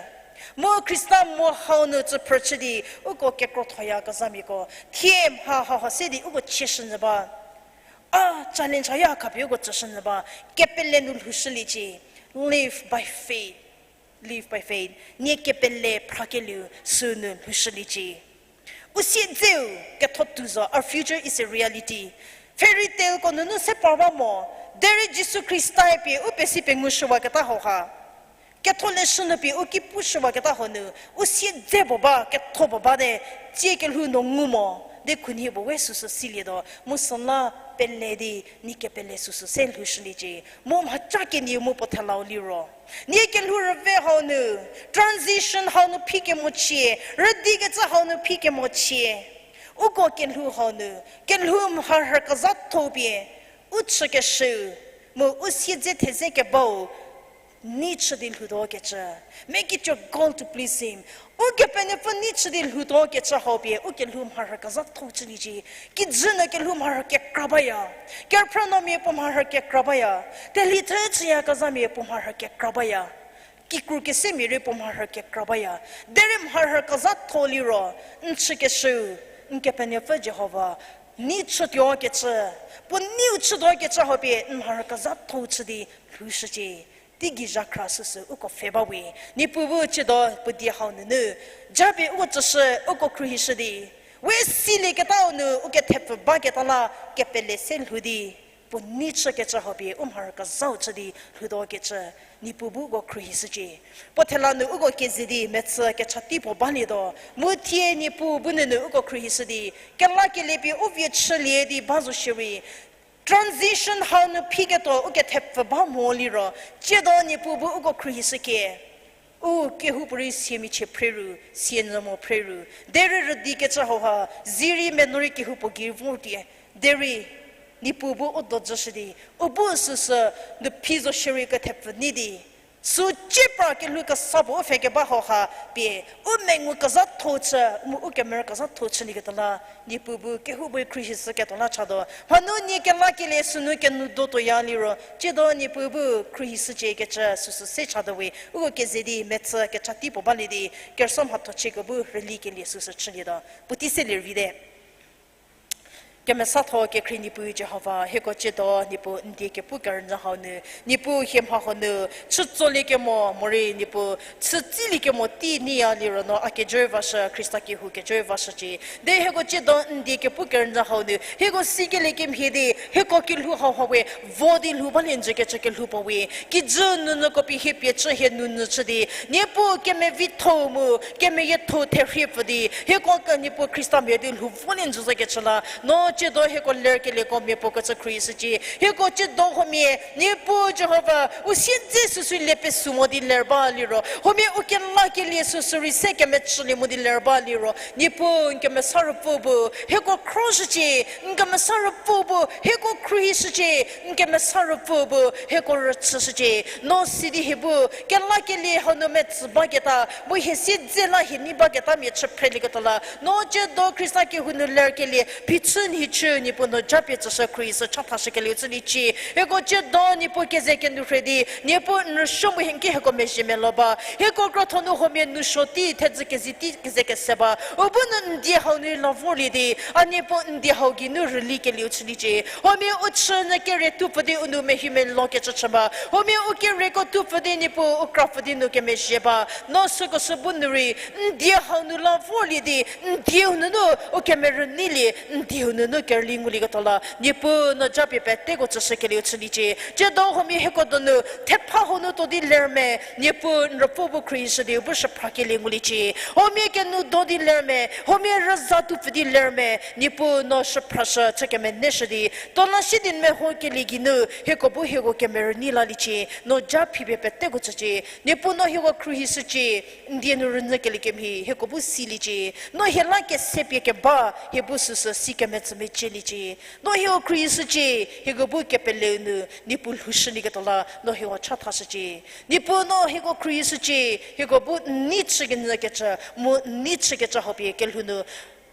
Mu Khrista mo hau nu tsüphrü chü di uko kekrothoyakezhamiako thie mha hauha se di uko chieshünyü ba. A challenge haya khapie uko tsüshünyü ba, kepele nu lhoushüliecie. Live by faith. Live by faith. Nie kepele phrakelieu sünu lhoushüliecie. U siedzeu ketho tuo zo, our future is a reality. Fairy taleko nunu se par ba mo, derei Jisu Khristae pie u pesi pengushüwaketa hauha. Ketholeshü nu pie u ki pushüwaketa hau nu, u siedze puo ba, ketho puo bate, tsie kelhou nu ngu mo, de khunhie puo we süsü silietuo, mu süla pele di, nie kepele süsü se lhoushüliecie, mu mhaca kenieu mu puo thelau liro. Nie kelhou rüve hau nu, transition hau nu phikemochie, rüdikecü hau nu phikemochie. Uko kelhou hau nu, kelhou mharhü kezhatho pie, u chükeshüu, mu u siedze theze kebau, nei chü di lhoutuokecü. Make it your goal to please him. Ukepenuopfü nei chü di lhoutuokecü hau pie, u kelhou mharhü kezhatho chüliecie. Kijü nu kelhou mharhü kekra baya. Kerüphrünuomia puo mharhü kekra baya. Telhi thü chüyakezhamia puo mharhü kekra baya. Kikru kesemia rei puo mharhü kekra baya. Derei mharhü kezhatho liro, n chükeshüu, n Kepenuopfü Jihova, nei chütuokecü, puo neiu chütuokecü hau pie n mharhü kezhatho chü di lhoushücie. Teigei zhakhra süsü uko pfhe ba we. Niepuu bu tsiedo puo die hau nunu, japie uko tsüshü, uko khruohishü di, we silieketau nu u kethepfü baketa la kepele se lhou di, puo nei chükecü hau pie u mharhü kezhau chü di lhoutuokecü, Niepuu bu uko khruohishücie. Puo thela nu uko keze di metsü kecha tei puo balietuo, mu thie Niepuu bu nunu uko khruohishü di, kelakelie pie u vie chülie di ba zo shierei, transition hau nu phiketuo u kethepfü ba mo liro, tsiedo Niepuu bu uko khruohishücie. U kehoupuorei siemichie phre ru, sienyü mo phre ru, derei rüdikecü hauha, zirei meno rei kehoupuo gei vor tie, derei Niepuu bu u dojüshü di, u bu süsü, nu phi zo shierei kethepfü nei di, sü cie pra kelhou kesa puo u pfhe keba hauha pie, u mengu kezhatho chü, mu u kemerü kezhatho chülieketuo la, Niepuu bu kehoupuorei khruohishüketuo la chatuo. Mhanu nie kelakelie sünu kenu do tuoya liro, tsiedo Niepuu bu khruohishüciekecü süsü se chatuo we, uko keze di metsü kecha tei puo balie di, kerüsuo mhathochieko bu rülikelie süsü chülietuo. Puotei se lie vite. Kemesatho kekhrie Niepuu Jihova, hieko tsiedo Niepuu n die kepu kerünyü hau nu, Niepuu hie mha huo nu, chütsoliekemo morei Niepuu, chütsiliekemo tei neiya liro no a kejoe vashü, Khrista kehou kejoe vashücie. Derei hieko tsiedo n die kepu kerünyü hau nu, hieko sikelie kemhie di, hieko kelhou hau hau we, vo di lhou balie njükecü kelhou puo we, kijü nunyüko pie hie pie chü hie nunyü chü di, Niepuu kemevitho mu, kemeyietho therhie pfü di, hieko ke Niepuu Khristamia di lhou volie njü zokecü la, no tsiedo hieko lerkelieko mia puo kecü khruohishücie. Hieko tsiedo huomia, Niepuu Jihova, u siedze süsü lie pesu mo di ler ba liro, huomia u kelakelie süsü rei se kemechülie mo di ler ba liro, Niepuu n Kemesa Ruopfü bu, hieko khroshücie, n Kemesa Ruopfü bu, hieko khruohishücie, n Kemesa Ruopfü bu, hieko rüchüshücie, no sidi hie bu, kelakelie hau nu metsü baketa, mu hie siedze la hie nei baketamia chü phrelieketuo la, no tsiedo Khrista kehou nu lerkelie, phichü nhicu Niepuu no japie tsüshü khruohishü chathashükelieu chüliecie. Hieko tsiedo Niepuu keze kenu rhie di, Niepuu n rüsuo mu hie n ki hieko mezhie melou ba. Hieko krotho nu huomia nu suo tei thedzü kezi tei keze kese ba. U bu nu n die hau nu la vorlie di, a Niepuu n die hau geinu rülikelieu chüliecie. Huomia u chünyü kerie tupfü di u nou mehi melou kecü chü ba. Huomia u kerieko tupfü di Niepuu u krapfü di nu kemezhie ba. No süko sü bu nu rei, n die hau nu la vorlie di, n dieu nunu u kemerünyülie, n dieu nunu kerüli ngulieketuo la, Niepuu no japie peteko tsüshükelieu chüliecie. Tsiedo huomia hieko donu, thepha hau nu tuo di ler me, Niepuu n Ruopfü bu khruohishü di u bu shüphrakelie nguliecie. Huomia kenu do di ler me, huomia rüza tupfü di ler me, Niepuu no shüphrashü chü kemeneshü di, tuo la shi di n mehokelie geinu, hieko bu hieko kemerünyü laliecie, no ja phipie peteko tsücie, Niepuu no hieko khruohishücie, n die nu rünyükelie kemhie, hieko bu siliecie, no hie la kese pie keba, hie bu süsü si kemetsü mecieliecie, no hieko khruohishücie, hieko bu kepeleu nu, Niepuu lhoushülieketuo la, no hieko chathashücie, Niepuu no hieko khruohishücie, hieko bu n nei chükenyü kecü, mu n nei chükecü hau pie kelhou nu,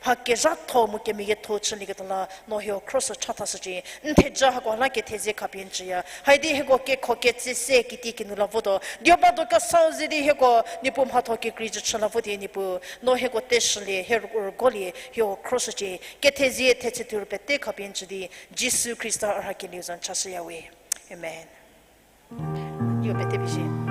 mha kezhatho mu kemeyietho chülieketuo la, no hieko khroshü chathashücie, n theja hako la kethezie khapie n tsüya. Haidi hieko kekho ketse se kiti kinu la votuo. Dioba do kesau ze di hieko, Niepuu mhatho kekreijü chü la vo di Niepuu, no hieko teshülie, hie rüguolie, hieko khroshücie. Kethezie thetse thur pete khapie n tsü di, Jisu Khrista a rhakelieu za n chashüya we. Amen. Yo pete pie shie.